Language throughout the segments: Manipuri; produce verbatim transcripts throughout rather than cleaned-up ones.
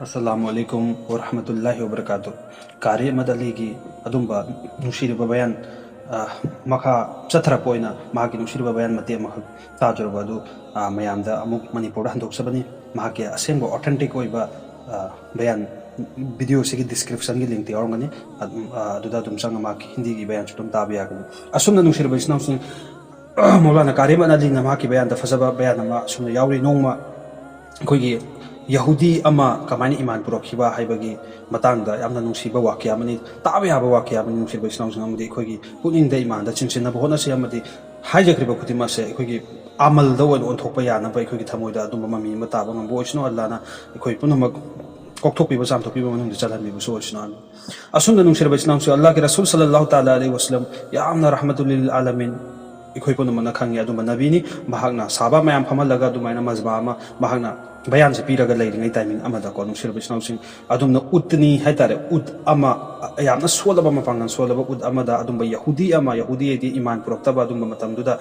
ꯑꯁꯂꯥꯃꯨ ꯑꯂꯩꯀꯨꯝ ꯋꯔꯍꯃꯇꯨꯜꯂꯥꯍꯤ ꯋꯕꯔꯀꯥꯇꯨ꯫ ꯀꯥꯔꯤ ꯑꯍꯃꯗ ꯑꯂꯤꯒꯤ ꯑꯗꯨꯝꯕ ꯅꯨꯡꯁꯤꯔꯕ ꯕꯌꯥꯟ, ꯑ, ꯃꯈꯥ ꯆꯠꯊꯔꯛꯄ ꯑꯣꯏꯅ ꯃꯍꯥꯛꯀꯤ ꯅꯨꯡꯁꯤꯔꯕ ꯕꯌꯥꯟ ꯃꯇꯦꯛ ꯑꯃꯈꯛ ꯇꯥꯖꯔꯕ ꯑꯗꯨ, ꯑ, ꯃꯌꯥꯝꯗ ꯑꯃꯨꯛ ꯃꯅꯤꯄꯨꯔꯗ ꯍꯟꯗꯣꯛꯆꯕꯅꯤ꯫ ꯃꯍꯥꯛꯀꯤ ꯑꯁꯦꯡꯕ authentic ꯑꯣꯏꯕ, ꯑ, ꯕꯌꯥꯟ video ꯁꯤꯒꯤ description ꯒꯤ link ꯇ ꯌꯥꯎꯔꯝꯒꯅꯤ꯫ ꯑꯗꯨꯝ, ꯑ, ꯑꯗꯨꯗ ꯑꯗꯨꯝ ꯆꯪꯉ ꯃꯍꯥꯛꯀꯤ ꯍꯤꯟꯗꯤꯒꯤ ꯕꯌꯥꯟꯁꯨ ꯑꯗꯨꯝ ꯇꯥꯕ ꯌꯥꯒꯅꯤ꯫ ꯑꯁꯨꯝꯅ ꯅꯨꯡꯁꯤꯔꯕ ꯏꯆꯤꯟ ꯏꯅꯥꯎꯁꯤꯡ, ꯃꯧꯂꯥꯅꯥ ꯀꯥꯔꯤ ꯑꯍꯃꯗ ꯑꯂꯤꯅ ꯃꯍꯥꯛꯀꯤ ꯕꯌꯥꯟꯗ ꯐꯖꯕ ꯕꯌꯥꯟ ꯑꯃ ꯑꯁꯨꯝꯅ ꯌꯥꯎꯔꯤ꯫ ꯅꯣꯡꯃ ꯑꯩꯈꯣꯏꯒꯤ ꯌꯍꯨꯗꯤ ꯑꯃ ꯀꯃꯥꯏꯅ ꯏꯃꯥꯟ ꯄꯨꯔꯛꯈꯤꯕ ꯍꯥꯏꯕꯒꯤ ꯃꯇꯥꯡꯗ ꯌꯥꯝꯅ ꯅꯨꯡꯁꯤꯕ ꯋꯥꯀ꯭ꯌꯥ ꯑꯃꯅꯤ, ꯇꯥꯕ ꯌꯥꯕ ꯋꯥꯀ꯭ꯌꯥ ꯑꯃꯅꯤ꯫ ꯅꯨꯡꯁꯤꯔꯕ ꯏꯆꯤꯟ ꯏꯅꯥꯎꯁꯤꯡ, ꯑꯃꯗꯤ ꯑꯩꯈꯣꯏꯒꯤ ꯄꯨꯛꯅꯤꯡꯗ ꯏꯃꯥꯟꯗ ꯆꯤꯡꯁꯤꯟꯅꯕ ꯍꯣꯠꯅꯁꯤ, ꯑꯃꯗꯤ ꯍꯥꯏꯖꯈ꯭ꯔꯤꯕ ꯈꯨꯗꯤꯡꯃꯛꯁꯦ ꯑꯩꯈꯣꯏꯒꯤ ꯑꯃꯜꯗ ꯑꯣꯏꯅ ꯑꯣꯟꯊꯣꯛꯄ ꯌꯥꯅꯕ ꯑꯩꯈꯣꯏꯒꯤ ꯊꯃꯣꯏꯗ ꯑꯗꯨꯝꯕ ꯃꯃꯤ ꯑꯃ ꯇꯥꯕ ꯉꯝꯕ ꯑꯣꯏꯁꯅꯨ꯫ ꯑꯜꯂꯥꯅ ꯑꯩꯈꯣꯏ ꯄꯨꯝꯅꯃꯛ ꯀꯣꯛꯊꯣꯛꯄꯤꯕ ꯆꯥꯝꯊꯣꯛꯄꯤꯕ ꯃꯅꯨꯡꯗ ꯆꯜꯍꯟꯕꯤꯕꯁꯨ ꯑꯣꯏꯁꯅꯨ꯫ ꯑꯃꯤꯟ꯫ ꯑꯁꯨꯝꯅ ꯅꯨꯡꯁꯤꯔꯕ ꯏꯆꯤꯟ ꯏꯅꯥꯎꯁꯤꯡ, ꯑꯜꯂꯥꯍꯒꯤ ꯔꯁꯨꯜ ꯁꯜꯂꯜꯂꯥꯍꯨ ꯇꯥꯂꯥ ꯑꯂꯩꯍꯤ ꯋꯁꯜꯂꯝ ꯌꯥꯝꯅ ꯔꯍꯃꯇꯨꯜ ꯂꯤꯜ ꯑꯥꯂꯃꯤꯟ, ꯑꯩꯈꯣꯏ ꯄꯨꯝꯅꯃꯛꯅ ꯈꯪꯉꯤ ꯑꯗꯨꯝꯕ ꯅꯕꯤꯅꯤ꯫ ꯃꯍꯥꯛꯅ ꯁꯍꯥꯕꯥ ꯃꯌꯥꯝ ꯐꯝꯍꯜꯂꯒ ꯑꯗꯨꯃꯥꯏꯅ ꯃꯖꯃꯥ ꯑꯃ ꯃꯍꯥꯛꯅ ꯕꯌꯥꯟꯁꯦ ꯄꯤꯔꯒ ꯂꯩꯔꯤꯉꯩ timing ꯑꯃꯗꯀꯣ, ꯅꯨꯡꯁꯤꯔꯕ ꯏꯆꯤꯟ ꯏꯅꯥꯎꯁꯤꯡ, ꯑꯗꯨꯝꯅ ꯎꯠꯅꯤ ꯍꯥꯏꯇꯥꯔꯦ, ꯎꯠ ꯑꯃ, ꯌꯥꯝꯅ ꯁꯣꯜꯂꯕ, ꯃꯄꯥꯡꯒꯜ ꯁꯣꯜꯂꯕ ꯎꯠ ꯑꯃꯗ ꯑꯗꯨꯝꯕ ꯌꯍꯨꯗꯤ ꯑꯃ, ꯌꯍꯨꯗꯤ ꯍꯥꯏꯗꯤ ꯏꯃꯥꯟ ꯄꯨꯔꯛꯇꯕ ꯑꯗꯨꯝꯕ ꯃꯇꯝꯗꯨꯗ,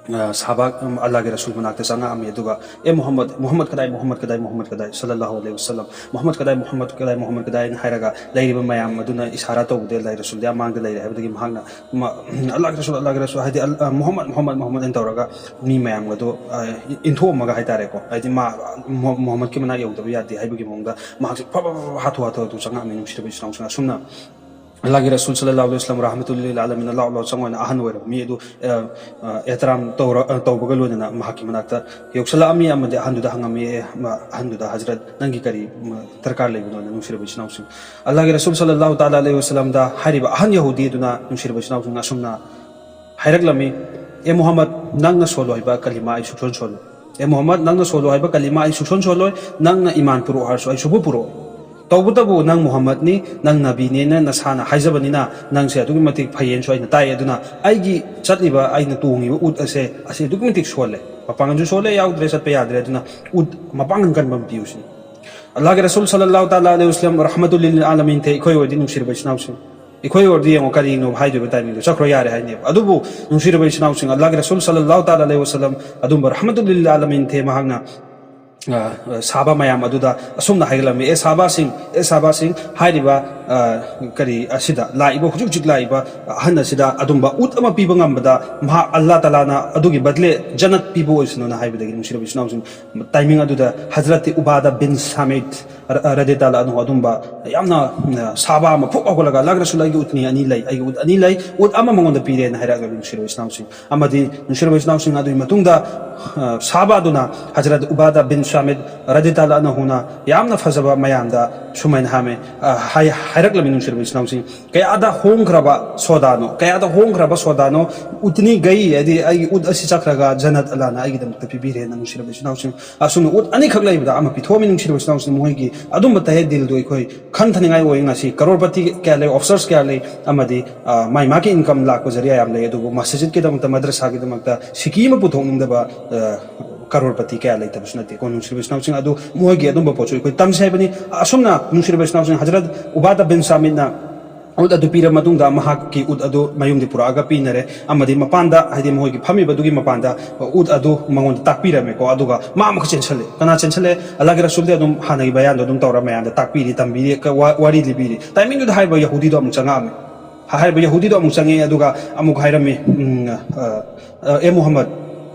ꯑ, ꯁꯍꯥꯕꯥ, ꯎꯝ, ꯑꯜꯂꯥꯍꯒꯤ ꯔꯁꯨꯜ ꯃꯅꯥꯛꯇ ꯆꯪꯉꯛꯑꯝꯃꯤ꯫ ꯑꯗꯨꯒ, "ꯑꯦ ꯃꯨꯍꯝꯃꯗ, ꯃꯨꯍꯝꯃꯗ ꯀꯗꯥꯏ, ꯃꯨꯍꯝꯃꯗ ꯀꯗꯥꯏ, ꯃꯨꯍꯝꯃꯗ ꯀꯗꯥꯏ, ꯁꯜꯂꯜꯂꯥꯍꯨ ꯑꯂꯩꯍꯤ ꯋꯁꯜꯂꯝ, ꯃꯨꯍꯝꯃꯗ ꯀꯗꯥꯏ, ꯃꯨꯍꯝꯃꯗ ꯀꯗꯥꯏ, ꯃꯨꯍꯝꯃꯗ ꯀꯗꯥꯏ?" ꯍꯥꯏꯅ ꯍꯥꯏꯔꯒ ꯂꯩꯔꯤꯕ ꯃꯌꯥꯝ ꯑꯗꯨꯅ ꯏꯁꯥꯔꯥ ꯇꯧꯕꯗ ꯑꯜꯂꯥꯍꯒꯤ ꯔꯁꯨꯜꯗꯤ ꯑꯥ ꯃꯥꯡꯗ ꯂꯩꯔꯦ ꯍꯥꯏꯕꯗꯒꯤ ꯃꯍꯥꯛꯅ, ꯃ-, "ꯑꯜꯂꯥꯍꯒꯤ ꯔꯁꯨꯜ, ꯑꯜꯂꯥꯍꯒꯤ ꯔꯁꯨꯜ", ꯍꯥꯏꯗꯤ, ꯑꯜ-, ꯑ, "ꯃꯨꯍꯝꯃꯗ, ꯃꯨꯍꯝꯃꯗ, ꯃꯨꯍꯝꯃꯗ" ꯍꯥꯏꯅ ꯇꯧꯔꯒ ꯃꯤ ꯃꯌꯥꯝꯒꯗꯣ, ꯑ, ꯏ-, ꯏꯟꯊꯣꯛꯑꯝꯃꯒ ꯍꯥꯏꯇꯥꯔꯦꯀꯣ, ꯍꯥꯏꯗꯤ ꯃꯥ ꯃꯨ-, ꯃꯨꯍꯝꯃꯗꯀꯤ ꯃꯅꯥꯛ ꯌꯧꯗꯕ ꯌꯥꯗꯦ ꯍꯥꯏꯕꯒꯤ ꯃꯑꯣꯡꯗ ꯃꯍꯥꯛꯁꯦ ꯐ-, ꯐ-, ꯐ-, ꯍꯥꯊꯨ ꯍꯥꯊꯨ ꯍꯥꯊꯨ ꯆꯪꯉꯛꯑꯝꯃꯤ, ꯅꯨꯡꯁꯤꯔꯕ ꯏꯆꯤꯟ ꯏꯅꯥꯎꯁꯤꯡ꯫ ꯑꯁꯨꯝꯅ ꯑꯜꯂꯥꯍꯒꯤ ꯔꯁꯨꯜ ꯁꯜꯂꯜꯂꯥꯍꯨ ꯑꯂꯩꯍꯤ ꯋꯁꯜꯂꯝ ꯔꯍꯃꯇꯨꯜ ꯂꯤꯜ ꯑꯥꯂꯃꯤꯟ, ꯂꯥꯛꯑꯣ ꯂꯥꯛꯑꯣ ꯆꯪꯉꯣ ꯍꯥꯏꯅ ꯑꯍꯟ ꯑꯣꯏꯔꯕ ꯃꯤ ꯑꯗꯨ, ꯑ, ꯑ, ꯑꯦꯍꯇꯤꯔꯥꯝ ꯇꯧꯔ-, ꯑ, ꯇꯧꯕꯒ ꯂꯣꯏꯅꯅ ꯃꯍꯥꯛꯀꯤ ꯃꯅꯥꯛꯇ ꯌꯧꯁꯜꯂꯛꯑꯝꯃꯤ ꯑꯃꯗꯤ ꯑꯍꯟꯗꯨꯗ ꯍꯪꯉꯝꯃꯤ, "ꯑꯦ, ꯃ-, ꯑꯍꯟꯗꯨꯗ, ꯍꯖꯔꯠ, ꯅꯪꯒꯤ ꯀꯔꯤ, ꯃ-, ꯗꯔꯀꯥꯔ ꯂꯩꯕꯅꯣꯅ?" ꯅꯨꯡꯁꯤꯔꯕ ꯏꯆꯤꯟ ꯏꯅꯥꯎꯁꯤꯡ, ꯑꯜꯂꯥꯍꯒꯤ ꯔꯁꯨꯜ ꯁꯜꯂꯜꯂꯥꯍꯨ ꯇꯥꯂꯥ ꯑꯂꯩꯍꯤ ꯋꯁꯜꯂꯝꯗ ꯍꯥꯏꯔꯤꯕ ꯑꯍꯟ ꯌꯍꯨꯗꯤ ꯑꯗꯨꯅ, ꯅꯨꯡꯁꯤꯔꯕ ꯏꯆꯤꯟ ꯏꯅꯥꯎꯁꯤꯡ, ꯑꯁꯨꯝꯅ ꯍꯥꯏꯔꯛꯂꯝꯃꯤ, "ꯑꯦ ꯃꯨꯍꯝꯃꯗ, ꯅꯪꯅ ꯁꯣꯜꯂꯣ ꯍꯥꯏꯕ ꯀꯂꯤꯃꯥ ꯑꯩ ꯁꯨꯛꯁꯣꯟ ꯁꯣꯜꯂꯣꯏ꯫ ꯑꯦ ꯃꯨꯍꯝꯃꯗ, ꯅꯪꯅ ꯁꯣꯜꯂꯣ ꯍꯥꯏꯕ ꯀꯂꯤꯃꯥ ꯑꯩ ꯁꯨꯛꯁꯣꯟ ꯁꯣꯜꯂꯣꯏ꯫ ꯅꯪꯅ ꯏꯃꯥꯟ ꯄꯨꯔꯛꯑꯣ ꯍꯥꯏꯔꯁꯨ ꯑꯩ ꯁꯨꯛꯄꯨ ꯄꯨꯔꯛꯑꯣꯏ꯫ ꯇꯧꯕꯇꯕꯨ ꯅꯪ ꯃꯨꯍꯝꯃꯗꯅꯤ, ꯅꯪ ꯅꯕꯤꯅꯦꯅ ꯅꯁꯥꯅ ꯍꯥꯏꯖꯕꯅꯤꯅ ꯅꯪꯁꯦ ꯑꯗꯨꯛꯀꯤ ꯃꯇꯤꯛ ꯐꯩꯌꯦꯅꯁꯨ ꯑꯩꯅ ꯇꯥꯏ꯫ ꯑꯗꯨꯅ ꯑꯩꯒꯤ ꯆꯠꯂꯤꯕ, ꯑꯩꯅ ꯇꯣꯡꯉꯤꯕ ꯎꯠ ꯑꯁꯦ, ꯑꯁꯤ ꯑꯗꯨꯛꯀꯤ ꯃꯇꯤꯛ ꯁꯣꯜꯂꯦ, ꯃꯄꯥꯡꯒꯜꯁꯨ ꯁꯣꯜꯂꯦ, ꯌꯥꯎꯗ꯭ꯔꯦ, ꯆꯠꯄ ꯌꯥꯗ꯭ꯔꯦ꯫ ꯑꯗꯨꯅ ꯎꯠ ꯃꯄꯥꯡꯒꯜ ꯀꯟꯕ ꯑꯃ ꯄꯤꯌꯨ ꯁꯤꯅꯤ꯫" ꯑꯜꯂꯥꯍꯒꯤ ꯔꯁꯨꯜ ꯁꯜꯂꯜꯂꯥꯍꯨ ꯇꯥꯂꯥ ꯑꯂꯩꯍꯤ ꯋꯁꯜꯂꯝ ꯔꯍꯃꯇꯨꯜ ꯂꯤꯜ ꯑꯥꯂꯃꯤꯟ ꯊꯦ, ꯑꯩꯈꯣꯏ ꯑꯣꯏꯔꯗꯤ, ꯅꯨꯡꯁꯤꯔꯕ ꯏꯆꯤꯟ ꯏꯅꯥꯎꯁꯤꯡ, ꯑꯩꯈꯣꯏ ꯑꯣꯏꯔꯗꯤ ꯌꯦꯡꯉꯣ, ꯀꯔꯤꯅꯣ ꯍꯥꯏꯗꯣꯏꯕ timing ꯗꯣ, "ꯆꯠꯈ꯭ꯔꯣ ꯌꯥꯔꯦ" ꯍꯥꯏꯅꯦꯕ꯫ ꯑꯗꯨꯕꯨ ꯅꯨꯡꯁꯤꯔꯕ ꯏꯆꯤꯟ ꯏꯅꯥꯎꯁꯤꯡ, ꯑꯜꯂꯥꯍꯒꯤ ꯔꯁꯨꯜ ꯁꯜꯂꯜꯂꯥꯍꯨ ꯇꯥꯂꯥ ꯑꯂꯩꯍꯤ ꯋꯁꯜꯂꯝ ꯑꯗꯨꯝꯕ ꯔꯍꯃꯇꯨꯜ ꯂꯤꯜ ꯑꯥꯂꯃꯤꯟ ꯊꯦ, ꯃꯍꯥꯛꯅ ꯑ, ꯁꯥꯕ ꯃꯌꯥꯝ ꯑꯗꯨꯗ ꯑꯁꯨꯝꯅ ꯍꯥꯏꯒꯠꯂꯝꯃꯤ, "ꯑꯦ ꯁꯥꯕꯥꯁꯤꯡ, ꯑꯦ ꯁꯥꯕꯥꯁꯤꯡ, ꯍꯥꯏꯔꯤꯕ, ꯑ, ꯀꯔꯤ ꯑꯁꯤꯗ ꯂꯥꯛꯏꯕ, ꯍꯧꯖꯤꯛ ꯍꯧꯖꯤꯛ ꯂꯥꯛꯏꯕ ꯑꯍꯟ ꯑꯁꯤꯗ ꯑꯗꯨꯝꯕ ꯎꯠ ꯑꯃ ꯄꯤꯕ ꯉꯝꯕꯗ ꯃꯍꯥꯛ ꯑꯜꯂꯥ ꯇꯥꯂꯥꯅ ꯑꯗꯨꯒꯤ ꯕꯗꯂꯦ ꯖꯅꯠ ꯄꯤꯕ ꯑꯣꯏꯁꯅꯨꯅ" ꯍꯥꯏꯕꯗꯒꯤ, ꯅꯨꯡꯁꯤꯔꯕ ꯏꯆꯤꯟ ꯏꯅꯥꯎꯁꯤꯡ, ꯇꯥꯏꯃꯤꯡ ꯑꯗꯨꯗ ꯍꯖꯔꯠꯇꯤ ꯎꯕꯥꯗ ꯕꯤꯟ ꯁꯥꯃꯤꯠ ꯔ-, ꯔꯗꯤꯌꯜꯂꯥꯍꯨ ꯑꯟꯍꯨ ꯑꯗꯨꯝꯕ ꯌꯥꯝꯅ, ꯎꯝ, ꯁꯥꯕ ꯑꯃ ꯐꯨꯛ ꯍꯧꯒꯠꯂꯒ, "ꯑꯜꯂꯥꯍꯒꯤ ꯔꯁꯨꯜ, ꯑꯩꯒꯤ ꯎꯠꯅꯤ ꯑꯅꯤ ꯂꯩ, ꯑꯩꯒꯤ ꯎꯠ ꯑꯅꯤ ꯂꯩ, ꯎꯠ ꯑꯃ ꯃꯉꯣꯟꯗ ꯄꯤꯔꯦꯅ" ꯍꯥꯏꯔꯛꯑꯒ, ꯅꯨꯡꯁꯤꯔꯕ ꯏꯆꯤꯟ ꯏꯅꯥꯎꯁꯤꯡ, ꯑꯃꯗꯤ ꯅꯨꯡꯁꯤꯔꯕ ꯏꯆꯤꯟ ꯏꯅꯥꯎꯁꯤꯡ, ꯑꯗꯨꯒꯤ ꯃꯇꯨꯡꯗ, ꯑ, ꯁꯥꯕꯥꯗꯨꯅ ꯍꯖꯔꯠ ꯎꯕꯥꯗ ꯕꯤꯟ ꯁꯥꯃꯤꯠ ꯔꯗꯤꯌꯜꯂꯥꯍꯨ ꯑꯟꯍꯨꯅ ꯌꯥꯝꯅ ꯐꯖꯕ ꯃꯌꯥꯝꯗ ꯁꯨꯃꯥꯏꯅ ꯍꯥꯏꯔꯝꯃꯤ, ꯑ, ꯍꯥꯏ-, ꯍꯥꯏꯔꯛꯂꯝꯃꯤ, ꯅꯨꯡꯁꯤꯔꯕ ꯏꯆꯤꯟ ꯏꯅꯥꯎꯁꯤꯡ, "ꯀꯌꯥꯗ ꯍꯣꯡꯈ꯭ꯔꯕ ꯁꯣꯗꯥꯅꯣ, ꯀꯌꯥꯗ ꯍꯣꯡꯈ꯭ꯔꯕ ꯁꯣꯗꯥꯅꯣ, ꯎꯠꯅꯤ ꯒꯩ, ꯍꯥꯏꯗꯤ ꯑꯩꯒꯤ ꯎꯠ ꯑꯁꯤ ꯆꯠꯈ꯭ꯔꯒ ꯖꯅꯠ ꯑꯜꯂꯥꯅ ꯑꯩꯒꯤꯗꯃꯛꯇ ꯄꯤꯕꯤꯔꯦꯅ", ꯅꯨꯡꯁꯤꯔꯕ ꯏꯆꯤꯟ ꯏꯅꯥꯎꯁꯤꯡ꯫ ꯑꯁꯨꯝꯅ ꯎꯠ ꯑꯅꯤꯈꯛ ꯂꯩꯕꯗ ꯑꯃ ꯄꯤꯊꯣꯛꯑꯝꯃꯤ, ꯅꯨꯡꯁꯤꯔꯕ ꯏꯆꯤꯟ ꯏꯅꯥꯎꯁꯤꯡ꯫ ꯃꯈꯣꯏꯒꯤ ꯑꯗꯨꯝꯕ ꯇꯍꯦ ꯗꯤꯜꯗꯣ ꯑꯩꯈꯣꯏ ꯈꯟꯊꯅꯤꯡꯉꯥꯏ ꯑꯣꯏ꯫ ꯉꯁꯤ ꯀꯔꯣꯔꯄꯇꯤ ꯀꯌꯥ ꯂꯩ, ꯑꯣꯐꯤꯁꯔꯁ ꯀꯌꯥ ꯂꯩ, ꯑꯃꯗꯤ, ꯑ, ꯃꯥꯏ ꯃꯥꯒꯤ ꯏꯟꯀꯝ ꯂꯥꯛꯄ ꯖꯔꯤꯌꯥ ꯌꯥꯝ ꯂꯩ, ꯑꯗꯨꯕꯨ ꯃꯁꯖꯤꯗꯀꯤꯗꯃꯛꯇ, ꯃꯗ꯭ꯔꯁꯥꯒꯤꯗꯃꯛꯇ ꯁꯤꯀꯤ ꯑꯃ ꯄꯨꯊꯣꯛꯅꯤꯡꯗꯕ, ꯑ, ꯀꯔꯣꯔꯄꯇꯤ ꯀꯌꯥ ꯂꯩꯇꯕꯁꯨ ꯅꯠꯇꯦꯀꯣ, ꯅꯨꯡꯁꯤꯔꯕ ꯏꯆꯤꯟ ꯏꯅꯥꯎꯁꯤꯡ꯫ ꯑꯗꯨ ꯃꯣꯏꯒꯤ ꯑꯗꯨꯝꯕ ꯄꯣꯠꯁꯨ ꯑꯩꯈꯣꯏ ꯇꯝꯁꯦ ꯍꯥꯏꯕꯅꯤ꯫ ꯑꯁꯨꯝꯅ, ꯅꯨꯡꯁꯤꯔꯕ ꯏꯆꯤꯟ ꯏꯅꯥꯎꯁꯤꯡ, ꯍꯖꯔꯠ ꯎꯕꯥꯗ ꯕꯤꯟ ꯁꯥꯃꯤꯠꯅ ꯎꯠ ꯑꯗꯨ ꯄꯤꯔ ꯃꯇꯨꯡꯗ ꯃꯍꯥꯛꯀꯤ ꯎꯠ ꯑꯗꯨ ꯃꯌꯨꯝꯗꯤ ꯄꯨꯔꯛꯑꯒ ꯄꯤꯅꯔꯦ, ꯑꯃꯗꯤ ꯃꯄꯥꯟꯗ, ꯍꯥꯏꯗꯤ ꯃꯈꯣꯏꯒꯤ ꯐꯝꯃꯤꯕꯗꯨꯒꯤ ꯃꯄꯥꯟꯗ ꯎꯠ ꯑꯗꯨ ꯃꯉꯣꯟꯗ ꯇꯥꯛꯄꯤꯔꯝꯃꯦꯀꯣ꯫ ꯑꯗꯨꯒ ꯃꯥ ꯑꯃꯨꯛꯀ ꯆꯦꯟꯁꯜꯂꯦ꯫ ꯀꯅꯥ ꯆꯦꯟꯁꯜꯂꯦ? ꯑꯜꯂꯥꯍꯒꯤ ꯔꯁꯨꯜꯗꯤ ꯑꯗꯨꯝ ꯍꯥꯟꯅꯒꯤ ꯕꯌꯥꯟꯗꯣ ꯑꯗꯨꯝ ꯇꯧꯔ ꯃꯌꯥꯝꯗ ꯇꯥꯛꯄꯤꯔꯤ, ꯇꯝꯕꯤꯔꯤ, ꯀ-, ꯋꯥ-, ꯋꯥꯔꯤ ꯂꯤꯕꯤꯔꯤ꯫ ꯇꯥꯏꯃꯤꯡꯗꯨꯗ ꯍꯥꯏꯔꯤꯕ ꯌꯍꯨꯗꯤꯗꯣ ꯑꯃꯨꯛ ꯆꯪꯉꯛꯑꯝꯃꯦ꯫ ꯍꯥꯏꯔꯤꯕ ꯌꯍꯨꯗꯤꯗꯣ ꯑꯃꯨꯛ ꯆꯪꯉꯛꯑꯦ, ꯑꯗꯨꯒ ꯑꯃꯨꯛ ꯍꯥꯏꯔꯝꯃꯤ, ꯎꯝ, ꯑ, ꯑ, "ꯑꯦ ꯃꯨꯍꯝꯃꯗ,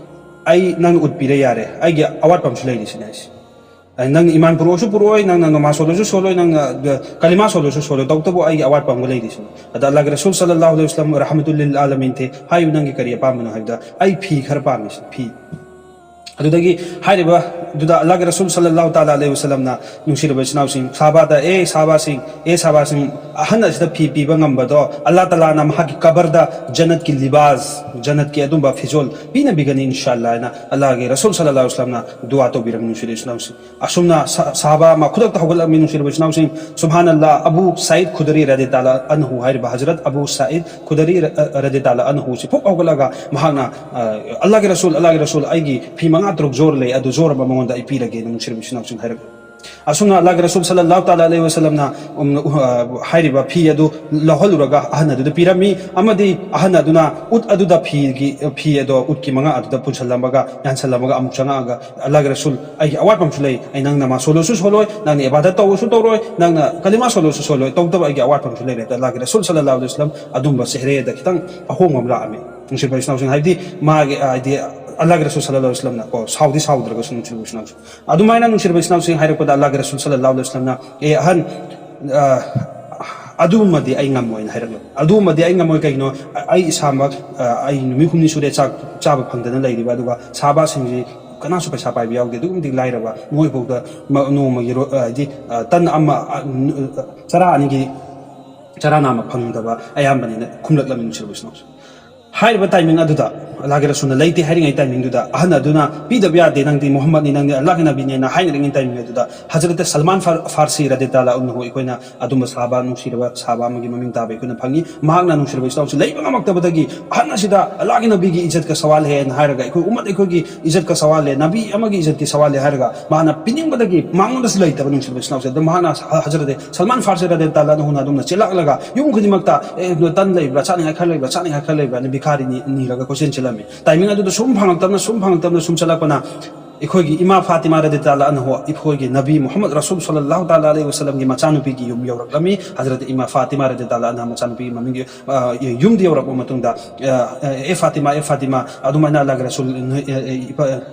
ꯑꯩ ꯅꯪꯅ ꯎꯠ ꯄꯤꯔꯦ ꯌꯥꯔꯦ, ꯑꯩꯒꯤ ꯑꯋꯥꯠꯄ ꯑꯃꯁꯨ ꯂꯩꯔꯤꯁꯤꯅꯦ" ꯍꯥꯏꯁꯦ꯫ ꯑ, "ꯅꯪ ꯏꯃꯥꯟ ꯄꯨꯔꯛꯑꯁꯨ ꯄꯨꯔꯛꯑꯣꯏ, ꯅꯪꯅ ꯅꯃꯥꯖ ꯁꯣꯜꯂꯁꯨ ꯁꯣꯜꯂꯣꯏ, ꯅꯪꯅ, ꯑ, ꯀꯂꯤꯃꯥ ꯁꯣꯜꯂꯁꯨ ꯁꯣꯜꯂꯣꯏ, ꯇꯧꯕꯇꯕꯨ ꯑꯩꯒꯤ ꯑꯋꯥꯠꯄ ꯑꯃꯒ ꯂꯩꯔꯤꯁꯤꯅꯦ"꯫ ꯑꯗ ꯑꯜꯂꯥꯍꯒꯤ ꯔꯁꯨꯜ ꯁꯜꯂꯜꯂꯥꯍꯨ ꯑꯂꯩꯍꯤ ꯋꯁꯜꯂꯝ ꯔꯍꯃꯇꯨꯜ ꯂꯤꯜ ꯑꯥꯂꯃꯤꯟ ꯊꯦ, ꯍꯥꯏꯌꯨ, ꯅꯪꯒꯤ ꯀꯔꯤ ꯑꯄꯥꯝꯕꯅꯣ ꯍꯥꯏꯕꯗ, "ꯑꯩ ꯐꯤ ꯈꯔ ꯄꯥꯝꯃꯤ, ꯐꯤ"꯫ ꯑꯗꯨꯗꯒꯤ ꯍꯥꯏꯔꯤꯕꯗꯨꯗ ꯑꯜꯂꯥꯍꯒꯤ ꯔꯁꯨꯜ ꯁꯜꯂꯜꯂꯥꯍꯨ ꯇꯥꯂꯥ ꯑꯂꯩꯍꯤ ꯋꯁꯜꯂꯝꯅ, ꯅꯨꯡꯁꯤꯔꯕ ꯏꯆꯤꯟ ꯏꯅꯥꯎꯁꯤꯡ, ꯁꯥꯕꯥꯗ, "ꯑꯦ ꯁꯥꯕꯥꯁꯤꯡ, ꯑꯦ ꯁꯥꯕꯥꯁꯤꯡ, ꯑꯍꯟ ꯑꯁꯤꯗ ꯐꯤ ꯄꯤꯕ ꯉꯝꯕꯗꯣ, ꯑꯜꯂꯥꯍ ꯇꯥꯂꯥꯅ ꯃꯍꯥꯛꯀꯤ ꯀꯕꯔꯗ ꯖꯅꯠꯀꯤ ꯂꯤꯕꯥꯁ, ꯖꯅꯠꯀꯤ ꯑꯗꯨꯝꯕ ꯐꯤꯖꯣꯜ ꯄꯤꯅꯕꯤꯒꯅꯤ, ꯏꯟꯁꯥ ꯑꯜꯂꯥꯍ" ꯍꯥꯏꯅ ꯑꯜꯂꯥꯍꯒꯤ ꯔꯁꯨꯜ ꯁꯜꯂꯜꯂꯥꯍꯨ ꯑꯂꯩꯍꯤ ꯋꯁꯜꯂꯝꯅ ꯗꯨꯋꯥ ꯇꯧꯕꯤꯔꯝꯃꯤ, ꯅꯨꯡꯁꯤꯔꯕ ꯏꯆꯤꯟ ꯏꯅꯥꯎꯁꯤꯡ꯫ ꯑꯁꯨꯝꯅ ꯁ-, ꯁꯍꯥꯕꯥ ꯑꯃ ꯈꯨꯗꯛꯇ ꯍꯧꯒꯠꯂꯝꯃꯤ, ꯅꯨꯡꯁꯤꯔꯕ ꯏꯆꯤꯟ ꯏꯅꯥꯎꯁꯤꯡ꯫ ꯁꯨꯕꯍꯥꯅꯜꯂꯥꯍ, ꯑꯕꯨ ꯁꯥꯏꯗ ꯈꯨꯗꯔꯤ ꯔꯗꯤꯌꯜꯂꯥꯍꯨ ꯑꯟꯍꯨ ꯍꯥꯏꯔꯤꯕ ꯍꯖꯔꯠ ꯑꯕꯨ ꯁꯥꯏꯗ ꯈꯨꯗꯔꯤ ꯔ-, ꯔꯗꯤꯌꯜꯂꯥꯍꯨ ꯑꯟꯍꯨꯁꯤ ꯐꯨꯛ ꯍꯧꯒꯠꯂꯒ ꯃꯍꯥꯛꯅ, ꯑ, "ꯑꯜꯂꯥꯍꯒꯤ ꯔꯁꯨꯜ, ꯑꯜꯂꯥꯍꯒꯤ ꯔꯁꯨꯜ, ꯑꯩꯒꯤ ꯐꯤ ꯃꯉꯥ ꯇꯔꯨꯛ ꯖꯣꯔ ꯂꯩ, ꯑꯗꯨ ꯖꯣꯔ ꯑꯃ ꯃꯉꯣꯟꯗ ꯑꯩ ꯄꯤꯔꯒꯦꯅ", ꯅꯨꯡꯁꯤꯔꯕ ꯏꯆꯤꯟ ꯏꯅꯥꯎꯁꯤꯡ, ꯍꯥꯏꯔꯛ ꯑꯁꯨꯝꯅ ꯑꯜꯂꯥꯍꯒꯤ ꯔꯁꯨꯜ ꯁꯜꯂꯜꯂꯥꯍꯨ ꯇꯥꯂꯥ ꯑꯂꯩꯍꯤ ꯋꯥꯁꯜꯂꯝꯅ, ꯎꯝ, ꯎ-, ꯑ, ꯍꯥꯏꯔꯤꯕ ꯐꯤ ꯑꯗꯨ ꯂꯧꯍꯜꯂꯨꯔꯒ ꯑꯍꯟ ꯑꯗꯨꯗ ꯄꯤꯔꯝꯃꯤ, ꯑꯃꯗꯤ ꯑꯍꯟ ꯑꯗꯨꯅ ꯎꯠ ꯑꯗꯨꯗ ꯐꯤꯒꯤ, ꯐꯤ ꯑꯗꯣ, ꯎꯠꯀꯤ ꯃꯉꯥ ꯑꯗꯨꯗ ꯄꯨꯟꯁꯤꯜꯂꯝꯃꯒ, ꯌꯥꯟꯁꯤꯜꯂꯝꯃꯒ ꯑꯃꯨꯛ ꯆꯪꯉꯛꯑꯒ, "ꯑꯜꯂꯥꯍꯒꯤ ꯔꯁꯨꯜ, ꯑꯩꯒꯤ ꯑꯋꯥꯠꯄ ꯑꯃꯁꯨ ꯂꯩ꯫ ꯑꯩ ꯅꯪ ꯅꯃꯥꯖ ꯁꯣꯜꯂꯣꯁꯨ ꯁꯣꯜꯂꯣꯏ, ꯅꯪꯅ ꯀꯂꯤꯃꯥ ꯁꯣꯜꯂꯣꯁꯨ ꯁꯣꯜꯂꯣꯏ, ꯇꯧꯗꯕ ꯑꯩꯒꯤ ꯑꯋꯥꯠꯄ ꯑꯃꯁꯨ ꯂꯩꯔꯦ" ꯑꯗ ꯑꯜꯂꯥꯍꯒꯤ ꯔꯁꯨꯜ ꯁꯜꯂꯜꯂꯥꯍꯨ ꯑꯂꯩꯍꯤ ꯋꯥꯁꯜꯂꯝ ꯑꯗꯨꯝꯕ ꯆꯦꯍꯔꯦꯗ ꯈꯤꯇꯪ ꯑꯍꯣꯡꯕ ꯑꯃ ꯂꯥꯛꯑꯝꯃꯤ꯫ ꯅꯨꯡꯁꯤꯔꯕ ꯏꯆꯤꯟ ꯏꯅꯥꯎꯁꯤꯡ, ꯍꯥꯏꯕꯗꯤ ꯃꯥꯒꯤ, ꯍꯥꯏꯗꯤ ꯑꯜꯂꯥꯍꯒꯤ ꯔꯁꯨꯜ ꯁꯜꯂꯜꯂꯥꯍꯨ ꯑꯂꯩꯍꯤ ꯋꯥꯁꯜꯂꯝꯅ ꯀꯣ, ꯁꯥꯎꯗꯤ ꯁꯥꯎꯗ꯭ꯔꯒꯁꯨ, ꯅꯨꯡꯁꯤꯔꯕ ꯏꯆꯤꯟ ꯏꯅꯥꯎꯁꯤꯡ, ꯑꯗꯨꯃꯥꯏꯅ ꯅꯨꯡꯁꯤꯔꯕ ꯏꯆꯤꯟ ꯏꯅꯥꯎꯁꯤꯡ ꯍꯥꯏꯔꯛꯄꯗ ꯑꯜꯂꯥꯍꯒꯤ ꯔꯁꯨꯜ ꯁꯜꯂꯜꯂꯥꯍꯨ ꯑꯂꯩꯍꯤ ꯋꯥꯁꯜꯂꯝꯅ, "ꯑꯦ ꯑꯍꯟ, ꯑ, ꯑꯗꯨꯃꯗꯤ ꯑꯩ ꯉꯝꯃꯣꯏꯅ" ꯍꯥꯏꯔꯛꯂꯦ꯫ "ꯑꯗꯨꯃꯗꯤ ꯑꯩ ꯉꯝꯃꯣꯏ, ꯀꯩꯒꯤꯅꯣ? ꯑ-, ꯑꯩ ꯏꯁꯥꯃꯛ, ꯑ, ꯑꯩ ꯅꯨꯃꯤꯠ ꯍꯨꯝꯅꯤ ꯁꯨꯔꯦ ꯆꯥꯛ ꯆꯥꯕ ꯐꯪꯗꯅ ꯂꯩꯔꯤꯕ, ꯑꯗꯨꯒ ꯁꯍꯥꯕꯥꯁꯤꯡꯁꯤ ꯀꯅꯥꯁꯨ ꯄꯩꯁꯥ ꯄꯥꯏꯕ ꯌꯥꯎꯗꯦ, ꯑꯗꯨꯛꯀꯤ ꯃꯇꯤꯛ ꯂꯥꯏꯔꯕ, ꯃꯣꯏꯐꯥꯎꯗ ꯃ-, ꯅꯣꯡꯃꯒꯤ ꯔꯣ-, ꯑ, ꯍꯥꯏꯗꯤ, ꯑ, ꯇꯟ ꯑꯃ, ꯑ, ꯅ-, ꯑ, ꯆꯔꯥ ꯑꯅꯤꯒꯤ ꯆꯔꯥ ꯅꯥꯝꯃ ꯐꯪꯗꯕ ꯑꯌꯥꯝꯕꯅꯤꯅ" ꯈꯨꯝꯂꯛꯂꯝꯃꯤ, ꯅꯨꯡꯁꯤꯔꯕ ꯏꯆꯤꯟ ꯏꯅꯥꯎꯁꯤꯡ꯫ ꯍꯥꯏꯔꯤꯕ ꯇꯥꯏꯃꯤꯡ ꯑꯗꯨꯗ, ꯑꯜꯂꯥꯍꯒꯤ ꯔꯁꯨꯜꯅ ꯂꯩꯇꯦ ꯍꯥꯏꯔꯤꯉꯩ ꯇꯥꯏꯃꯤꯡꯗꯨꯗ, ꯑꯍꯟ ꯑꯗꯨꯅ "ꯄꯤꯗꯕ ꯌꯥꯗꯦ, ꯅꯪꯗꯤ ꯃꯨꯍꯝꯃꯗꯅꯤ, ꯅꯪꯗꯤ ꯑꯜꯂꯥꯍꯒꯤ ꯅꯕꯤꯅꯦꯅ" ꯍꯥꯏꯅꯔꯤꯉꯩ ꯇꯥꯏꯃꯤꯡ ꯑꯗꯨꯗ, ꯍꯖꯔꯠ ꯁꯜꯃꯥꯟ ꯐꯥꯔ-, ꯐꯥꯔꯁꯤ ꯔꯗꯤ ꯇꯥꯂꯥ ꯑꯟꯍꯨ, ꯑꯩꯈꯣꯏꯅ ꯑꯗꯨꯝꯕ ꯁꯍꯥꯕꯥ, ꯅꯨꯡꯁꯤꯔꯕ ꯁꯍꯥꯕꯥ ꯑꯃꯒꯤ ꯃꯃꯤꯡ ꯇꯥꯕ ꯑꯩꯈꯣꯏꯅ ꯐꯪꯉꯤ꯫ ꯃꯍꯥꯛꯅ, ꯅꯨꯡꯁꯤꯔꯕ ꯏꯆꯤꯟ ꯏꯅꯥꯎꯁꯤꯡ, ꯂꯩꯕ ꯉꯝꯃꯛꯇꯕꯗꯒꯤ, "ꯑꯍꯟ ꯑꯁꯤꯗ ꯑꯜꯂꯥꯍꯒꯤ ꯅꯕꯤꯒꯤ ꯏꯖꯠꯀ ꯁꯋꯥꯜ ꯍꯦꯅ" ꯍꯥꯏꯔꯒ, ꯑꯩꯈꯣꯏ ꯎꯝꯃꯠ, ꯑꯩꯈꯣꯏꯒꯤ ꯏꯖꯠꯀ ꯁꯋꯥꯜ ꯍꯦ, ꯅꯕꯤ ꯑꯃꯒꯤ ꯏꯖꯠꯀꯤ ꯁꯋꯥꯜ ꯍꯦ ꯍꯥꯏꯔꯒ, ꯃꯥꯅ ꯄꯤꯅꯤꯡꯕꯗꯒꯤ ꯃꯉꯣꯟꯗꯁꯨ ꯂꯩꯇꯕ, ꯅꯨꯡꯁꯤꯔꯕ ꯏꯆꯤꯟ ꯏꯅꯥꯎꯁꯤꯡ꯫ ꯑꯗꯨ ꯃꯍꯥꯛꯅ, ꯍꯖꯔꯠ ꯁꯜꯃꯥꯟ ꯐꯥꯔꯁꯤ ꯔꯗꯤ ꯇꯥꯂꯥ ꯑꯟꯍꯨꯅ ꯑꯗꯨꯝꯅ ꯆꯦꯜꯂꯛꯂꯒ, ꯌꯨꯝ ꯈꯨꯗꯤꯡꯃꯛꯇ, "ꯑꯦ, ꯇꯟ ꯂꯩꯕ꯭ꯔꯥ? ꯆꯥꯅꯤꯡꯉꯥꯏ ꯈꯔ ꯂꯩꯕ꯭ꯔꯥ? ꯆꯥꯅꯤꯡꯉꯥꯏ ꯈꯔ ꯂꯩꯕ꯭ꯔꯥ?" ꯍꯥꯏꯅ ꯚꯤꯈꯥꯔꯤ ꯅꯤ-, ꯅꯤꯔꯒ ꯀꯣꯏꯆꯦꯟ ꯆꯦꯜꯂꯝꯃꯤ꯫ ꯇꯥꯏꯃꯤꯡ ꯑꯗꯨꯗ ꯁꯨꯝ ꯐꯪꯉꯛꯇꯕꯅ, ꯁꯨꯝ ꯐꯪꯉꯛꯇꯕꯅ, ꯁꯨꯝ ꯆꯠꯂꯛꯄꯅ, ꯑꯩꯈꯣꯏꯒꯤ ꯏꯃꯥ ꯐꯥꯇꯤꯃꯥ ꯔꯗꯤ ꯇꯥꯂꯥ ꯑꯟꯍꯨ, ꯑꯩꯈꯣꯏꯒꯤ ꯅꯕꯤ ꯃꯨꯍꯝꯃꯗ ꯔꯁꯨꯜ ꯁꯜꯂꯜꯂꯥꯍꯨ ꯇꯥꯂꯥ ꯑꯂꯩꯍꯤ ꯋꯥꯁꯜꯂꯝꯒꯤ ꯃꯆꯥꯅꯨꯄꯤꯒꯤ ꯌꯨꯝ ꯌꯧꯔꯛꯂꯝꯃꯤ꯫ ꯍꯖꯔꯠ ꯏꯃꯥ ꯐꯥꯇꯤꯃꯥ ꯔꯗꯤ ꯇꯥꯂꯥ ꯑꯟꯍꯥ ꯃꯆꯥꯅꯨꯄꯤꯒꯤ ꯃꯃꯤꯡꯒꯤ, ꯑ, ꯌꯨꯝꯗ ꯌꯧꯔꯛꯄ ꯃꯇꯨꯡꯗ, ꯑ, "ꯑꯦ ꯐꯥꯇꯤꯃꯥ, ꯑꯦ ꯐꯥꯇꯤꯃꯥ, ꯑꯗꯨꯃꯥꯏꯅ ꯑꯜꯂꯥꯍꯒꯤ ꯔꯁꯨꯜ, ꯑ, ꯑ, ꯏꯄꯥ,